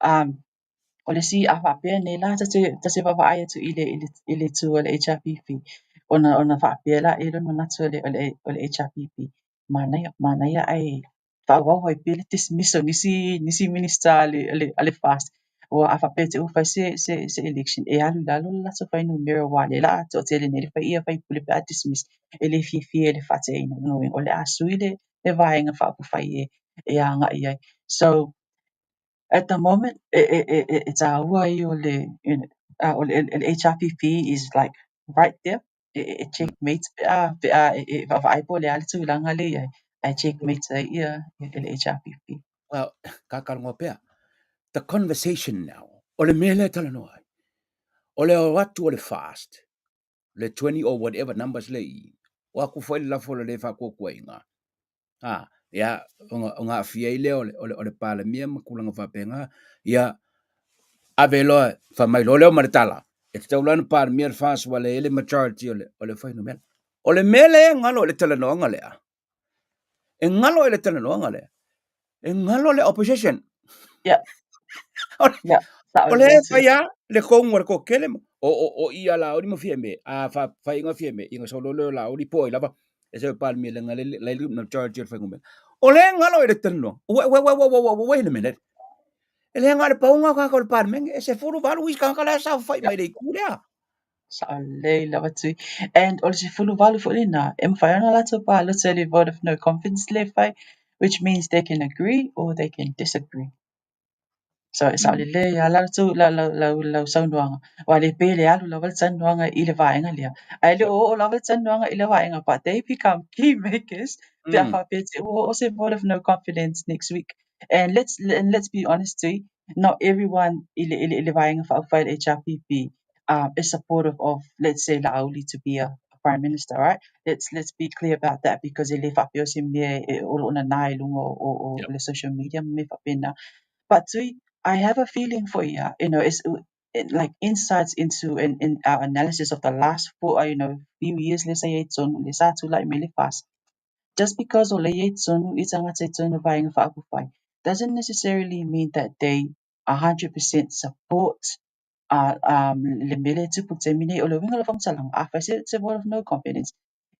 O le isi a faapea nei la ta te vaavaai atu i le tu o le HRPP, ona faapea la e le manatu o le HRPP, manaia, manaia ae faaauau ai pea le dismiss o nisi Minista a le FAST. Ua a faapea te ua fai se, se, se election e alu i lalo le latou fuainumera aua o lea o le a toatele nei le fai ia faipule pe a dismiss e le fiafia i le faateaina. Lona uiga o le a sui le, le Vaega Faaupufai e, e agai ai. So, at the moment, e, e, e, e, e tāua ai o le, you know, o le, le HRPP is like right there. E, e, e checkmate pe a, pe a e, e vaavaai po o le a le tulaga lea i ai, ae checkmate ai ia, ia le HRPP. Well, kakalogo pea. The conversation now, o le mea lea e talanoa ai, o le o atu o le FAST, le 20 or whatever numbers le i, o aku foi le lafo o le le faakuakuaina. A, ia, ona, ona aafia ai lea o le, o le, o le Palemia ma tulaga faapena, ia, ave loa, fai mai loa lea ma le tala, e tatau la ona Palemia le FAST ua leai le majority o le, o le fuainumera. O le mea lea e galo i le talanoaga lea, e galo i le talanoaga lea, e galo le opposition. Yeah. Yeah. O le fai a le kongu o le kokele o o o ia la oli ma fiame a fa fai nga fiame inga solo le la oli po lava e se pal mi le ngale le le no charge fai ngume o le ngalo i le talanoa wait wait wait wait wait wait a minute e le ngale paunga ka ko le parmenge e se fulu valu i ka ka la sa fai mai le ku lea. Sao lelei lava Tui. And o le 18 foi lena, e mafai ona latou palota i le vote of no confidence lea e fai, which means they can agree or they can disagree. So e sao lelei lava la tou la lau lau lau saunoaga, aua le pei e le alu lava le talanoaga i le vaega lea. Ae le o oo lava le talanoaga i le vaega, but they become key makers pe a faapea te ua oo se vote of no confidence next week. And let's be honest Tui, not everyone i le i le i le Vaega Faaupufai le HRPP is supportive of, let's say, Laauli to be a prime minister, right? Let's be clear about that because e le faapea o se mea e o lo o nana i luga o, o, o le social media ma mea faapena. But Tui, I have a feeling for ia, you know, it's it, like insights into in our analysis of the last four, you know, few years, let's say, tonu, le sa tūlai mai le FAST. Just because o le iai tonu i tangata i tonu Vaega Faaupufai doesn't necessarily mean that they 100% support le mea lea e tupu i le taimi nei. O le uiga o le faamatalaga, a fai se, se vote of no confidence,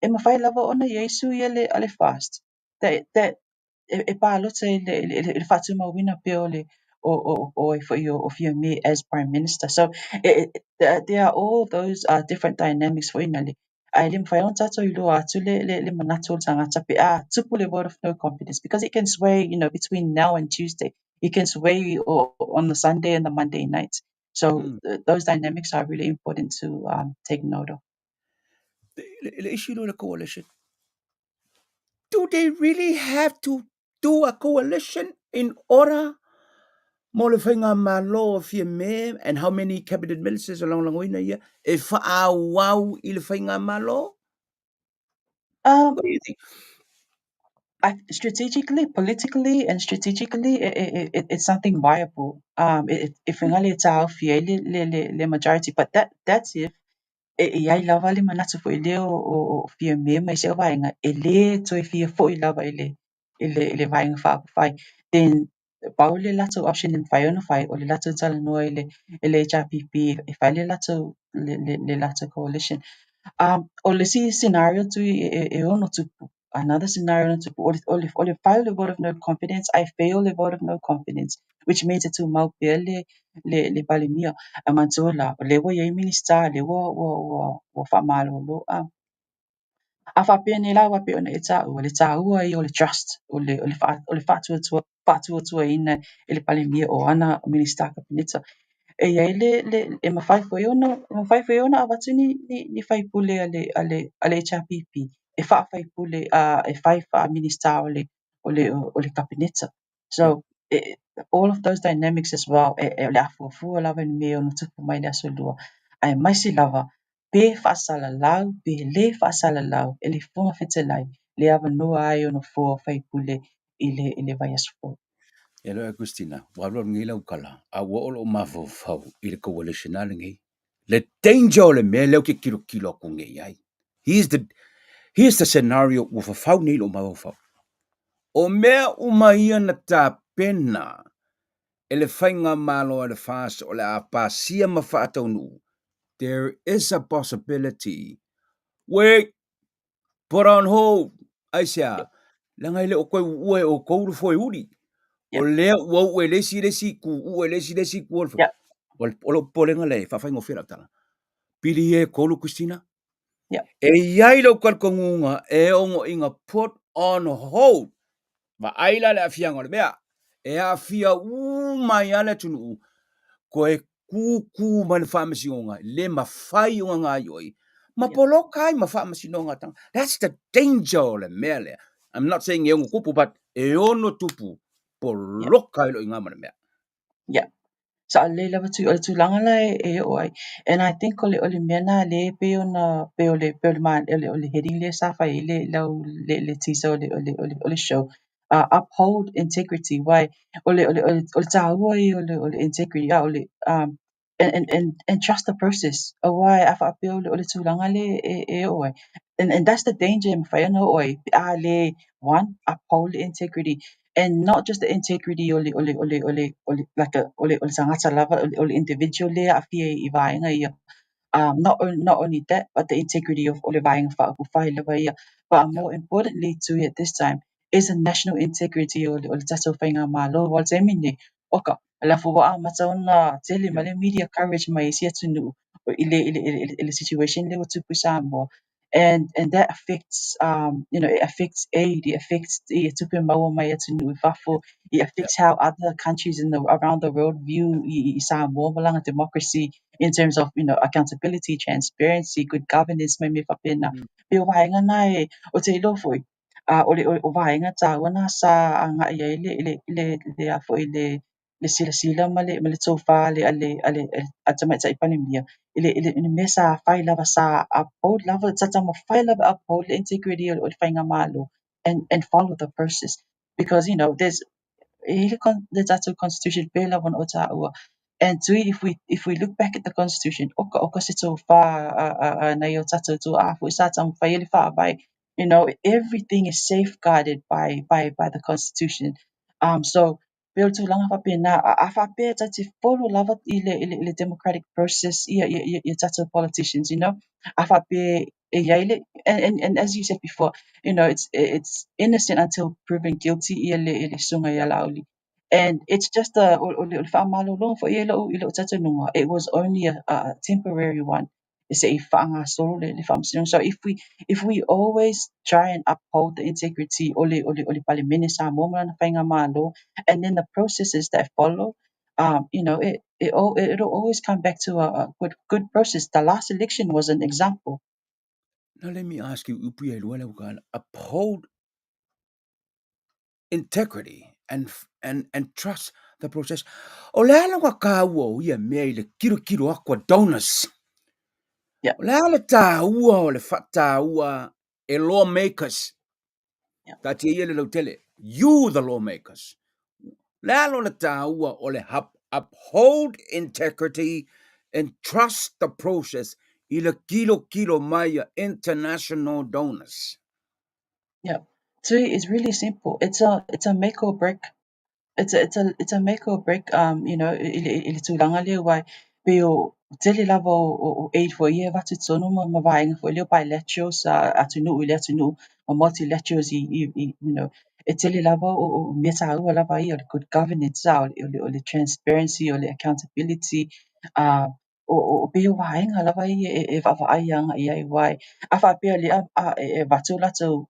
e mafai lava ona i ai sui a le, a le FAST that, that e, e palota i le, i le, i le faatumauina pea o le o, o, o ai foi o, o Fiame as Prime Minister. So it, it, there are all those different dynamics foi na le ae le mafai ona tatou iloa atu le, le, le manatu o le tagata pe a tupu le vote of no confidence because it can sway, you know, between now and Tuesday. It can sway on the Sunday and the Monday night. So those dynamics are really important to take note of. Le, le issue le coalition. Do they really have to do a coalition in order mo le faigamalo o Fiame and how many cabinet ministers o lagolagoina ia e faaauau i le faigamalo? What do you think? I, strategically, politically and strategically, it's something viable. If ngale tāofi ai le, le, le, le majority, but that's if e i ai lava le manatu foi lea o, o, o Fiame ma isi au vaega e le toe fia foi lava i le, i le, i le Vaega Faaupufai. Then pau le latou option e mafai ona fai o le latou talanoa i le, i le HRPP e fai le latou, le, le, le latou coalition. O le isi scenario Tui e, e, e ono tupu, another scenario na tupu, o le, o le, o le fai o le vote of no confidence, ae fail le vote of no confidence, which means e tumau pea le, le, le Palemia. A manatua la, o lea ua i ai Minista, lea ua, ua, ua, ua faamalolo. A faapea nei la aua pei ona e taua, le taua ia o le trust, o le, o le, wha, o le whaatuatua, whaatuatuaina e le Palemia o ana Minista Kapeneta. E iai le, le, e mafai foi ona, e mafai foi ona avatu ni, ni, ni faipule a le, a le, a le HRPP e faafaipule, e fai faa-Minista o le, o le, o le Kapeneta. So, e, all of those dynamics as well, e, e, o le afuafua lava i le mea e ono tupu mai le aso lua. Aemaise lava, pe faasalalau, pe le faasalalau e le Fofoga Fetalai le avanoa ai o nofoa o faipule i le, i le vaiaso fou. E loa Christina, ua alu alu nei lau tala, a ua oo lou mafaufau i le coalition a lenei. Le danger o le mea lea ou te tilotilo atu nei i ai. Here's the, here's the scenario ua fafau nei lou mafaufau. O mea uma ia na tapena e le faigamalo a le FAST o le a pasia ma faataunuu, there is a possibility. Wait, put on hold. Aisea, leaga e le o toe uua e outou le foeuli. O lea ua uu e le isi le isi itu, uu e le isi le isi itu o le O lou popolega lea e faafaigofie lau tala. Pili e tolu Christina. E i ai lou talitonuga e ono ina put on hold. Vaai la le aafiaga o le mea. E aafia uma ai lava le atunuu, toe tūtū mai le faamasinoga, le mafai ona gaoioi ma poloka ai ma faamasinoga a tagata. That's the danger o le mea lea. I'm not saying e ono tupu, but e ono tupu, poloka ai loa i ina ma le mea. Yeah. Saʻalelei lava tui, o le tulaga la e oo ai. And I think o le mea lena lea e pei ona, pei o le, pei o le, o le heading lea sa fai ai le, lau, le teaser o le, o le, o le, o le show. Uphold integrity, why o le, o le, o le tāua ia o le, o le integrity, a o le, and trust the process. Aua a faapea o le tulaga lea e oo ai. And that's the danger e mafai ona oo ai, pe a le, one, uphold the integrity. And not just the integrity o le, o le, o le, o le, o le, like a, o le, o le tagata lava, o le individual lea e aafia i vaega ia. Not only that, but the integrity of o le vaega faaupufai lava ia. But more importantly to at this time, is the national integrity o le tatou faigamalo. Aua o le taimi lenei, oka, o le afu ua amata ona tele mai le media coverage mai isi atunuu i le, i le, i le situation lea ua tupu i Samoa. And that affects, you know, it affects aid, it affects i tupe maua mai atunuu i fafo, it affects how other countries in the, around the world view i Samoa ma lana democracy in terms of, you know, accountability, transparency, good governance, mai mea faapena. Pei o vaega na e, o te iloa foi, o le o vaega tāua na sa agai ai le, le, le, le, a foi le, le silasila ma le tofa le a le a le a tamaitai Palemia i le, i le, i le mea sa fai lava sa uphold lava sa taumafai lava uphold le integrity o le faigamalo and follow the process because you know there's e i le tatou constitution pei lava ona o tāua. And tui, if we look back at the constitution, oka oka se tofa a nai o tatou tuaa foi sa taumafai ai le faavae. Everything is safeguarded by the constitution. So pei o le tulaga faapena, a faapea tatou te follow lava i le democratic process ia tatou politicians, a faapea e i ai le, and as you said before, it's innocent until proven guilty ia le susuga ia Laauli. And it's just a, o le faamalologa foi i lou talitonuga, it was only a temporary one e se i faagasolo le faamasinoga. So if we always try and uphold the integrity o le Palemene Samoa ma lana faigamalo, and then the processes that follow, it'll always come back to a good process. The last election was an example. Now let me ask you, upu ia lua le ua uphold integrity and trust the process. O le a lona tāua o ia mea i le kirokiro aku a donors? O le a le tāua o le faataua e lawmakers? Taatia ia le lautele. You the lawmakers. Le a lona tāua o le uphold integrity and trust the process i le kirokiro mai a international donors? Yeah. So it's really simple. It's a make or break. It's a make or break, i le tulaga lea aua pei o tele lava o aid foi ia e avatu i totonu ma vaega foi lea o bilaterals atunuu i le atunuu ma multilaterals i e tele lava o mea tāua lava ia o le good governance, o le transparency, o le accountability, o pei o vaega lava ia e vaavaai agai i ai aua a faapea lea e avatu latou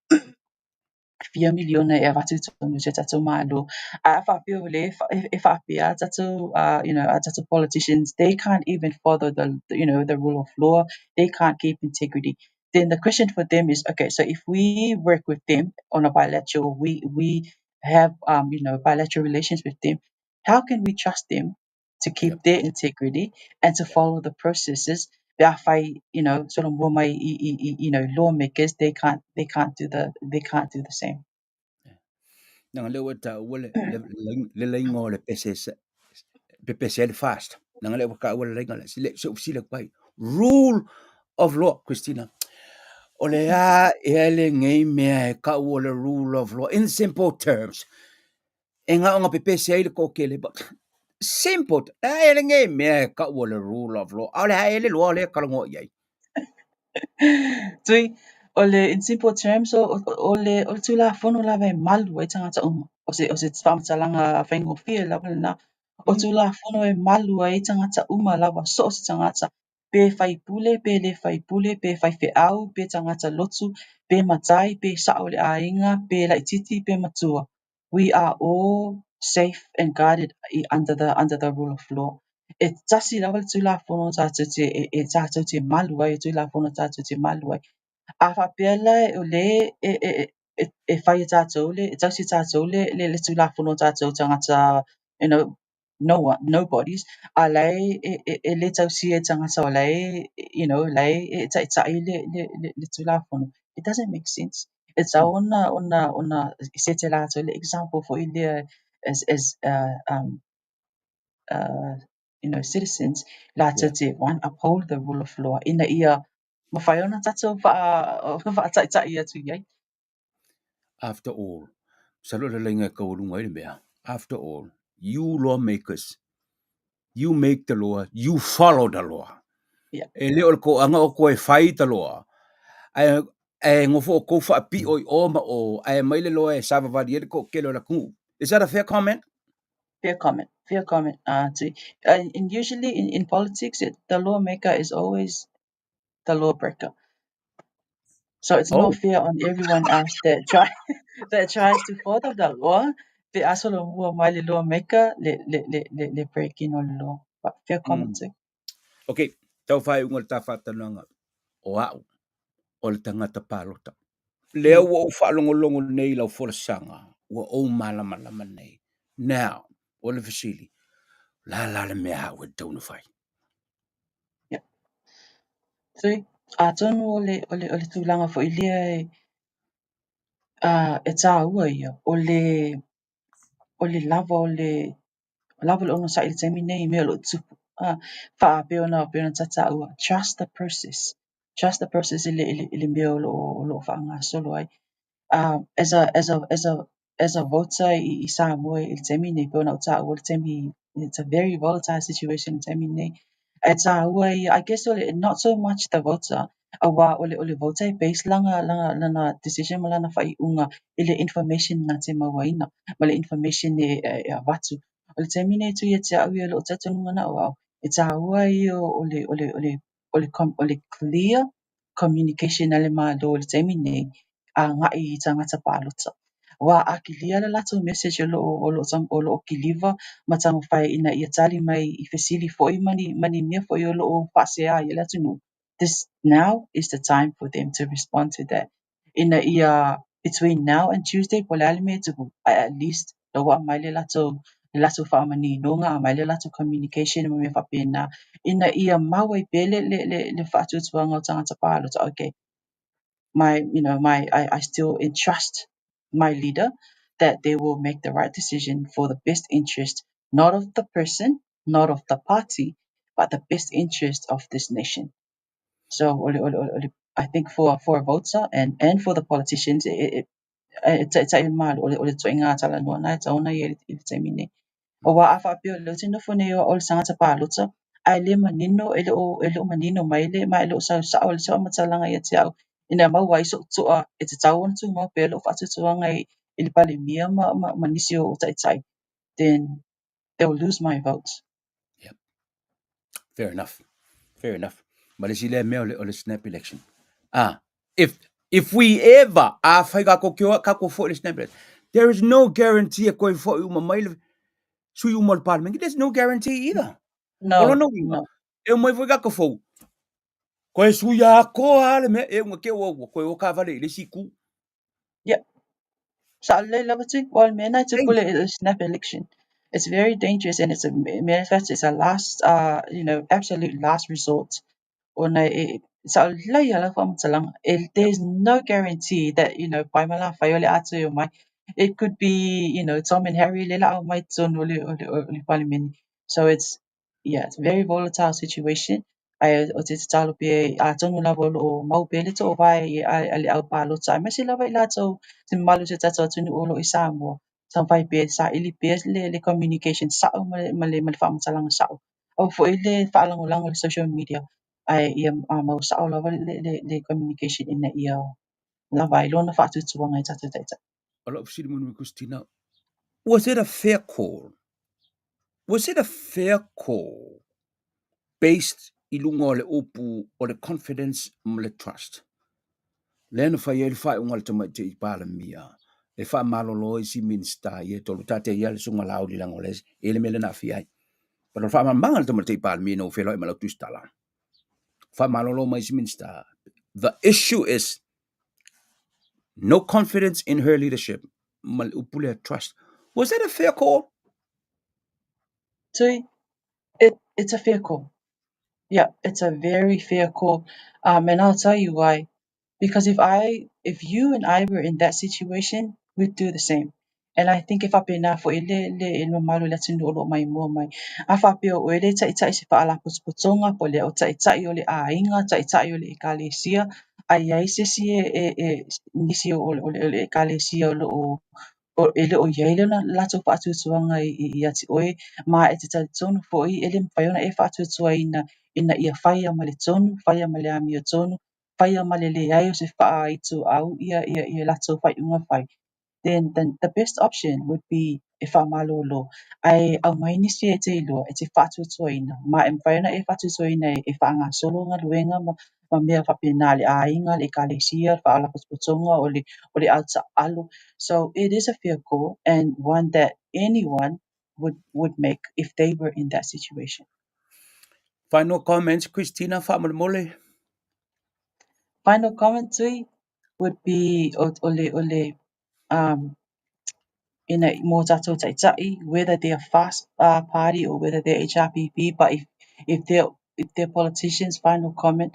fia miliona e avatu i totonu o si o tatou Malo. A faapea o lea e faapea a tatou, a tatou politicians, they can't even follow the rule of law, they can't keep integrity. Then the question for them is, okay, so if we work with them on a bilateral, we have, bilateral relations with them, how can we trust them to keep their integrity and to follow the processes? Pe afai, solomua mai i lawmakers, they can't do the same. Nanga lea ua taua le laiga o le pese pepese ai le fast. Nanga lea ua taua le laiga lea. Se u fesili atu ai. Rule of law, Christina. O le a ea lenei mea e kau o le rule of law in simple terms. E ngaonga pepese ai le toatele. But simple. A e lenei mea e kau o le rule of law. A o le a e le loa o le talanoa i ai. Tui, O le in simple terms, o le Tulafono lava e malu ai tagata uma. O se faamatalaga faigofie lava lena. O Tulafono e malu ai tagata uma lava, so o se tagata, pe faipule, pe le faipule, pe faifeau, pe tagata lotu, pe matai, pe sa'o o le aiga, pe laitiiti, pe matua. We are all safe and guarded under the rule of law. E tasi lava le Tulafono tatou te e tatou te malu ai, Tulafono tatou te malu ai. A faapea la o le e fai e tatou le, e tausi e tatou le Tulafono tatou tagata, no one, nobodies, a la e le tausia e tagata o la e, la e taitai le Tulafono. It doesn't make sense. E tatau ona set e latou le example foi lea as citizens, latou te one, uphold the rule of law ina ia mafai ona tatou faataitai atu i ai. After all, masalo le laiga e kaualuga ai le mea. After all, you lawmakers, you make the law, you follow the law. E le o le koaga o koe fai ta law. Ae ae gofo o kou faapio i o ma o, ae mai le loa e savavali ai le toatele o le atunuu. Is that a fair comment? Fair comment. Fair comment. And usually in politics, the lawmaker is always the lawbreaker. So it's not fair on everyone else that tries to follow the law. Pe a solomua mai le lawmaker le breaking o le law. But fair comment too. Okay, tau faaiuga le ta faatalanoaga o a'u o le tagata palota. Lea ua ou faalogologo nei i lau folasaga, ua ou malamalama nei. Now, o le fesili, la la le mea a'u e tatau ona fai? Yeah. Tui, atonu o le tulaga foi lea e tāua ia, o le lava o le onosai i le taimi nei i mea o lo o tupu. Pei ona taua, trust the process. Trust the process i le mea o lo o faagasolo ai. As a voter i Samoa i le taimi nei, pei ona ou taua le taimi, it's a very volatile situation i le taimi nei. E tāua ia, I guess o le, not so much the voter, auā o le voter e base lana decision ma lana faaiuga i le information na te mauaina, ma le information e avatu. O le taimi nei tui ia te au ia lou talitonuga na o au, e tāua ia o le clear communication a le Malo i le taimi nei agai i tagata palota. Ua a kilia le latou message o lo o kiliva ma taumafai ina ia tali mai i fesili foi ma ni mea foi o lo o faasea ai le atunuu. This now is the time for them to respond to that. Ina ia between now and Tuesday, po o le a le mea e tupu, at least la ua aumai le latou faamaninoga, aumai le latou communication ma mea faapena, ina ia mau ai pea le faatuatuaga o tagata palota. Okay, my you know my I still entrust my leader that they will make the right decision for the best interest, not of the person, not of the party, but the best interest of this nation. So o le I think for a voter and for the politicians, e taitai le Malo, o le ituaiga talanoa na e tatau ona i ai i le taimi nei. Aua a faapea o lea ou te nofo nei o le tagata palota, ae le manino, e le o manino mai le ma e le o sau sao le faamatalaga ia te au ina maua ai sou toa e tatau ona tumau pea lou faatuatuaga i le Palemia ma nisi o taitai, then they will lose my vote. Yep. Fair enough. Fair enough. Ma le isi lea mea o le snap election. Ah, if we ever a fai ka ko ka ko foi le snap election, there is no guarantee e koe foi uma mai le sui uma o le parliament. There's no guarantee either. No, O lona uiga, no. e mai foi ka ko fou. Koe sui a koa le mea e unga ke ua koe o ka vale i le isi ku. Yeah. Sa'olelei lava tui. Well, mea na e tupu le snap election. It's very dangerous and it's a in fact it's a last absolute last resort. Ona e sa'olelei lava lau faamatalaga. There's no guarantee that pai ma lafai o le a toe o mai. It could be Tom and Harry le la au mai totonu o le Palemene. So it's yeah, it's a very volatile situation. Ae o te tatalo pea atonu lava o lo o mau pea le toovae a le au palota aemaise lava i latou se mamalu o si o tatou atunuu o lo o i Samoa. Taumafai pea saili pea le communication sao ma le faamatalaga sao. Aua foi le faalagolago i le social media ae ia mau sao lava le communication ina ia lava ai lona faatuatuaga i tatou taitai. O lau fesili mulimuli Christina, was it a fair call? Was it a fair call based i luga o le upu o le confidence ma le trust? Lea na fai ai le faaiuga a le Tamaitai Palemia e faamalolo ai isi Minisita ia e tolu. Taatia ia le Susuga Laauli leaga o lea e i ai le mea lea na aafia ai. But o le faamalamalamaga a le Tamaitai Palemia ina ua feiloai ma lau Tusitala, faamalolo mai isi Minisita. The issue is no confidence in her leadership ma le upu lea trust. Was that a fair call? Tui, it's a fair call. Yeah, it's a very fair call. And I'll tell you why. Because if you and I were in that situation, we'd do the same. And I think e faapena fo'i le le le mamalu o le atunuu o lo o maimoa mai. A faapea o oe le taitai se faalapotopotoga po o le o taitai o le aiga, taitai o le ekalesia, a i ai se isi e e e nisi o o le ekalesia o lo o e le o i ai le latou faatuatuaga ia te oe, ma e te talitonu fo'i e le mafai ona e faatuatuaina ina ia faia ma le tonu, faia ma le amiotonu, faia ma le leai o se faaituau ia ia ia latou faaiuga fai. Then the best option would be e faamalolo. Ae aumai nisi e te iloa e te faatuatuaina, ma e mafai ona e faatuatuaina e faagasolo galuega ma mea faapena le aiga, le ekalesia, le faalapotopotoga o le autaalo. So it is a fair call and one that anyone would make if they were in that situation. Final comments, Christina, faamolemole. Final comment, Tui, would be o le ina mō tātou taitai, whether they're FAST party or whether they're HRPP, but if they're politicians, final comment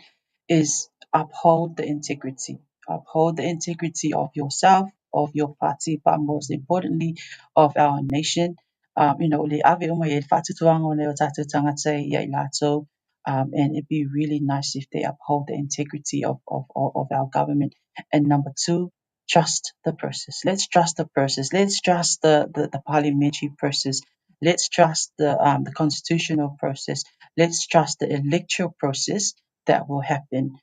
is uphold the integrity. Uphold the integrity of yourself, of your party, but most importantly, of our nation. Le ave uma i le faatuatuaga o nai o tātou tagata ia i latou. And it'd be really nice if they uphold the integrity of our government. And number two, trust the process. Let's trust the process. Let's trust the parliamentary process. Let's trust the constitutional process. Let's trust the electoral process that will happen.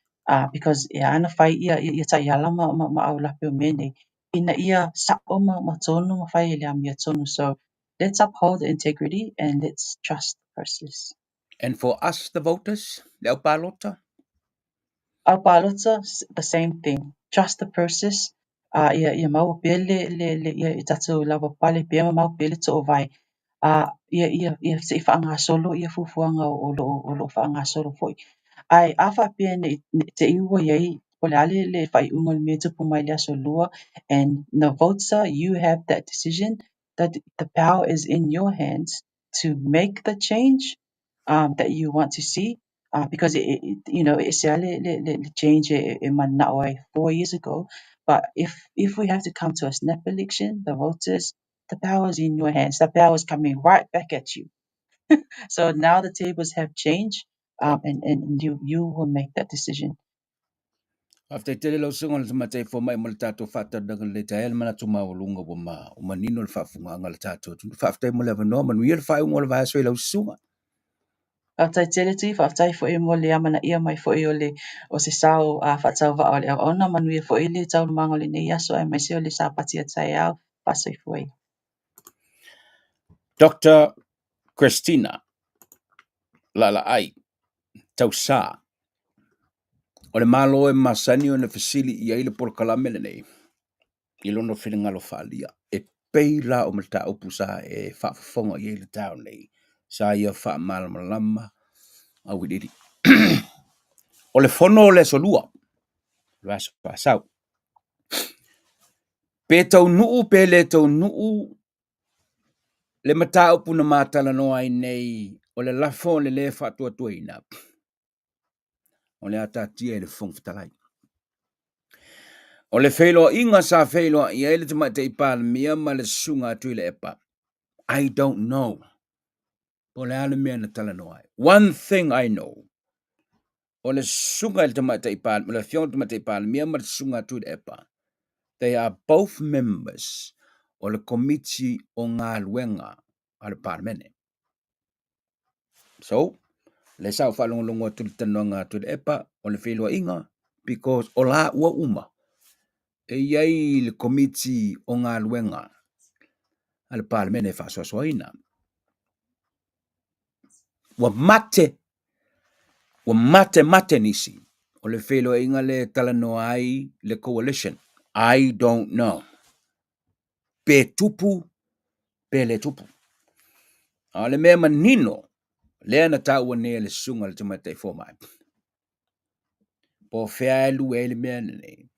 Because e ana fai ia ia taiala ma aulape o mea nei. Ina ia sa'o ma tonu ma fai e le amiotonu. So let's uphold the integrity and let's trust the process. And for us, the voters, le au palota? Au palota, the same thing. Trust the process. Ia maua pea le ia i tatou lava pale pea ma mau pea le to'ovai. Ia ia ia se'i faagasolo ia fuafuaga o lo o faagasolo fo'i. Ae a faapea nei te i ua i ai po o le a le faaiuga o le mea e tupu mai le aso Lua, and the voter, you have that decision, that the power is in your hands to make the change that you want to see. Because it, you know, e ese lava le change e mana'o ai 4 years ago. But if we have to come to a snap election, the voters, the power is in your hands. The power is coming right back at you. So now the tables have changed, and you will make that decision. Faafetai tele lau susuga i le Tamaitai Fomai mo le tatou faataunaga lelei taeao le manatu maualuga ua ma ua manino le faafofogaaga a le tatou atunuu. Faafetai mo le avanoa, manuia le faaiuga o le vaiaso i lau susuga. Faafetai tele Tui, faafetai fo'i mo le amanaia mai fo'i o se sao faatauvaa o le auauna, manuia fo'i le taualumaga o lenei aso aemaise o le Sapati a taeao, faasoifua ia. Dr. Christina Laalaai Tausā. O le Malo e masani ona fesili i ai le polokalame lenei i lona finagalo faaalia e pei la o mataupu sa e faafofoga i ai le taeao nei sa ia faamalamalama auiliili. O le fono o le aso Lua, le aso Asau. Pe taunuu pe le taunuu le mataupu na matalanoa ai nei o le lafo o le lē faatuatuaina o le a taatia i le Fofoga Fetalai. O le feiloaiga sa feiloai ai le Tamaitai Palemia ma le Susuga a Tuilaepa, I don't know po o le a le mea na talanoa ai. One thing I know, o le Susuga i le Tamaitai Palemia, o le Afioga i le Tamaitai Palemia ma le Susuga a Tuilaepa, they are both members o le Komiti o Galuega a le Palemene. So, lea sa ou faalogologo atu i le talanoaga a Tuilaepa o le feiloaiga because o laua uma. E i ai le Komiti o Galuega a le Palemene e faasoasoaina. Ua mate, ua mate mate nisi o le feiloaiga lea e talanoa ai le coalition. I don't know. Pe tupu, pe le tupu. A o le mea manino, lea na taua nei e le susuga i le Tamaitai Fomai, po o fea e lue ai le mea lenei.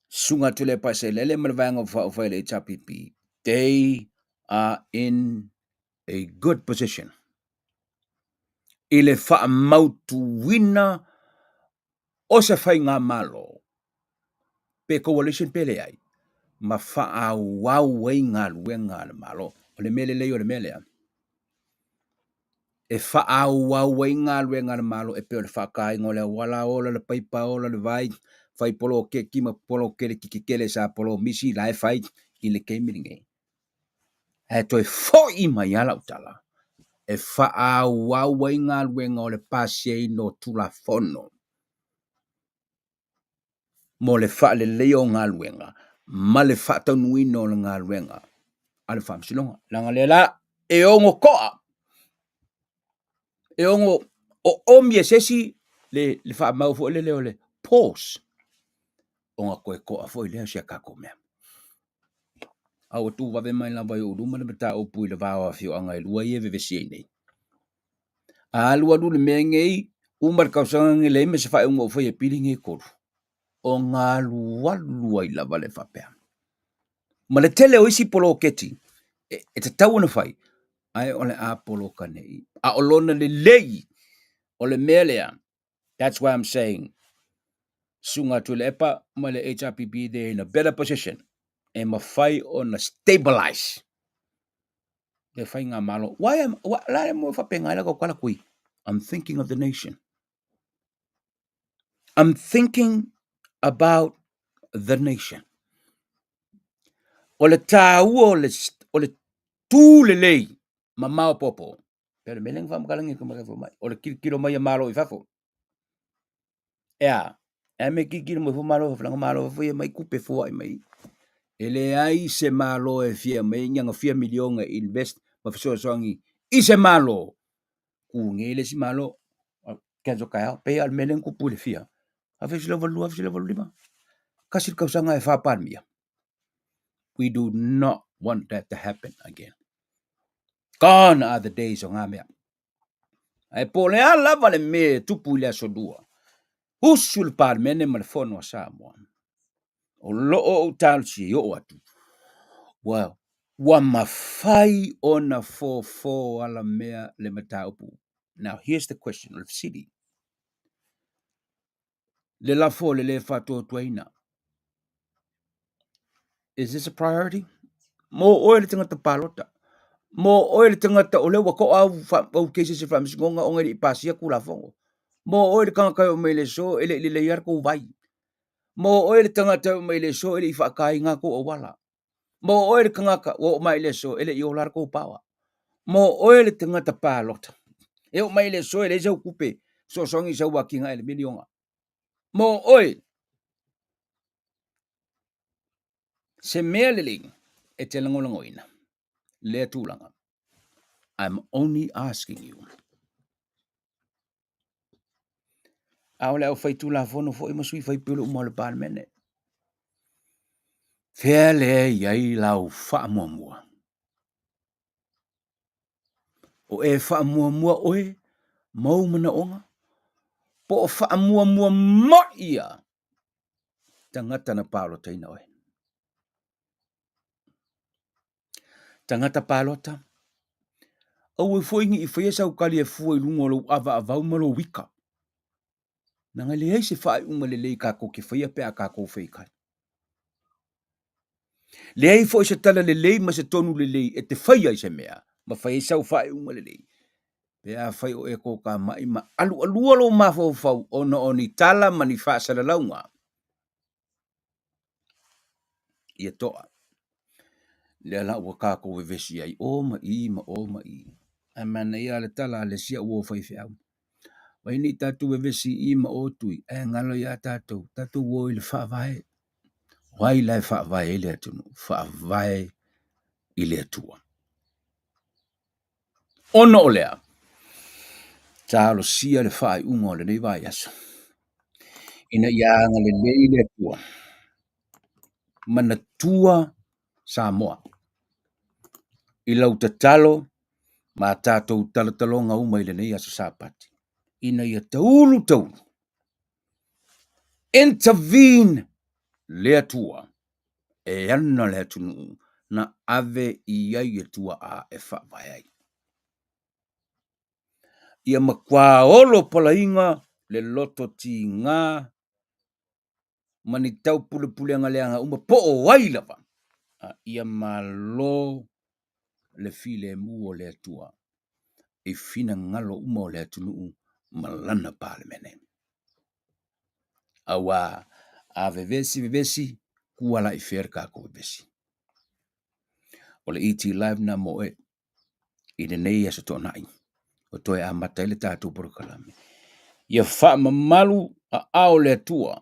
Susuga Tuilaepa Sailele ma le Vaega Faaupufai a le HRPP, they are in a good position i le faamautuina o se faigamalo pe coalition pe leai, ma faaauau ai galuega a le Malo. O le mea lelei o le mea lea, e faaauau ai galuega a le Malo e pei o le faataina o le auala, ola le paipa, ola le vai, fai poloketi ma polokeleti tetele sa polomisi la e fai i le taimi lenei. Ae toe foi mai lava lau tala, e faaauau ai galuega o le pasiaina o Tulafono mo le faaleleia o galuega ma le faataunuuina o le galuega a le Faamasinoga. Leaga o lea la e ono toa, e ono oomi e se isi le faamau foi lele o le pause, ona toe toa foi lea o si a tatou mea. A ua tu vave mai lava i ou luma le mataupu i le va o afioaga e lua ia e vevesi ai nei. A alualu le mea nei, uma le tausaga nei leai ma se faaiuga ua faia i pili nei e tolu, ona alualu ai lava lea faapea. Ma le tele o isi poloketi e tatau ona fai, ae o le a poloka nei. A o lona lelei o le mea lea, that's why I'm saying, Susuga Tuilaepa ma le HRPP, they're in a better position e mafai ona stabilize le faigamalo. Why am, why, la e mo faapena ai la tau tala kui. I'm thinking of the nation. I'm thinking about the nation. O le tāua o le, o le tū lelei ma maopoopo. Pei o le mea lea na faamatala nei e mai. O le tilotilo mai a Malo i fafo. E a? E a mea e tilotilo mai fua Malo i fafo, leaga Malo i fafo ia mai tupe foai mai. E leai se Malo e fia aumai ni ana fia miliona e invest ma fesoasoani i se Malo. Tu nei le isi Malo, cancel taeao. Pei lava o le mea lea na tupu i le fia 1982, 1985. Tasi le tausaga e fa Palemia. We do not want that to happen again. Gone are the days o ngā mea. Ae po o le a lava le mea e tupu i le aso lua, usu le Palemene ma le Fono a Samoa. O lo o ou talosia i oo atu, ua, ua mafai ona fofo alamea le mataupu. Now, here's the question, o le fesili. Le lafo o le le faatuatuaina. Is this a priority? Mo oe le tagata palota. Mo oe le tagata o lea ua to'a au, au cases i le faamasinoga ona e le i pasia Tulafono. Mo oe le tagata e oo mai i le aso e le i lelei lava le tou vai. Mo oe le tagata e oo mai i le aso e le i faataina tou auala. Mo oe le tagata ua oo mai i le aso e le i ola le tou power. Mo oe le tagata palota e oo mai i le aso e leai sau tupe fesoasoani i sau atinae i le miliona. Mo oe se mea lelei e te lagolagoina lea tulaga. I'm only asking you. A o le aufaitulafono foi ma sui faipule uma o le Palemene, fea lea e i ai lau faamuamua? O e faamuamua oe ma ou manaoga, po o faamuamua moi ia tagata na palotaina oe? Tagata palota, aua foi ne i faia sau tali e fua i luga o lou avaavau ma lou ika. Leaga e leai se faaiuga lelei tatou te faia pe a tatou feitai. Leai foi se tala lelei ma se tonu lelei e te faia i se mea ma fai ai sau faaiuga lelei. Pe afai o e tokamai ma alualua lou mafaufau ona o ni tala ma ni faasalalauga, ia toa. Lea la ua tatou vevesi ai o ma i ma o ma i. Ae manaia le tala a le isi au uo faifeau. Vai nei tatou vevesi i i ma o tui, ae galo ia tatou, tatou o i le faavae. O ai la e faavae ai le atunuu? Faavae i le Atua. Ona o lea, talosia le faaiuga o lenei vaiaso ina ia agalelei le Atua, manatua Samoa i lau tatalo ma a tatou talataloga uma i lenei aso Sapati, ina ia taulu taulu, intervene le Atua e ana le atunuu na ave i ai e tuaa e faavae ai. Ia matua olo palaina le loto tiga ma ni taupulepulega leaga uma po o ai lava, a ia malo le filemu o le Atua i finagalo uma o le atunuu ma lana Palemene. Aua a vevesi vevesi, ua la i fea le tatou vevesi. O le ET Live na mo oe i lenei aso Toonai ua toe amata ai le tatou polokalame. Ia faamamalu aao o le Atua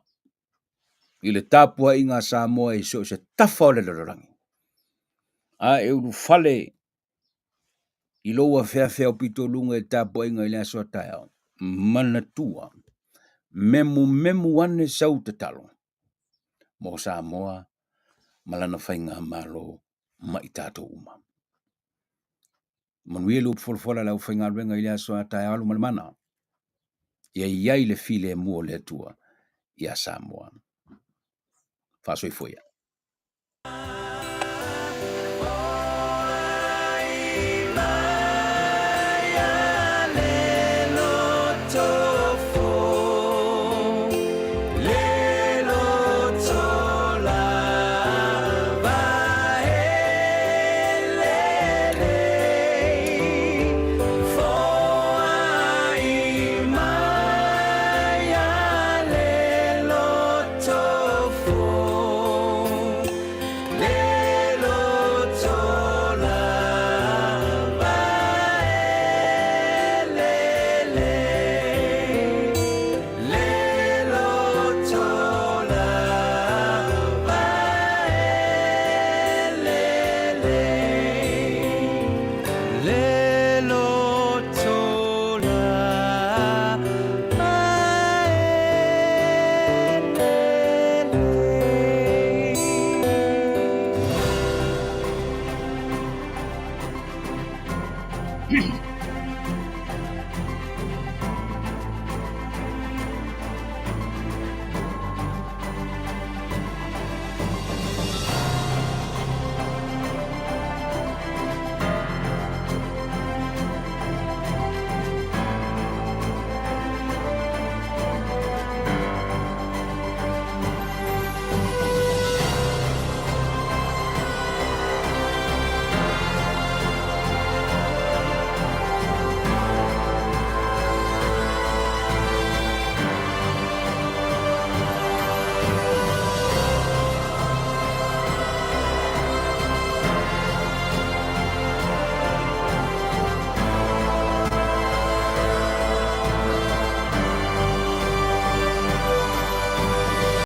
i le tapuaiga a Samoa i so o se tafa o le lalolagi, a e ulufale i lou afeafe aupito luga i tapuaiga i le aso a taeao, manatua, memumemu ane sau tatalo mo Samoa ma lana faigamalo ma i tatou uma. Manuia le upu folafola a le aufaigaluega i le aso a taeao alu ma le mana. Ia i ai le filemu o le Atua ia Samoa. Faasoifua ia.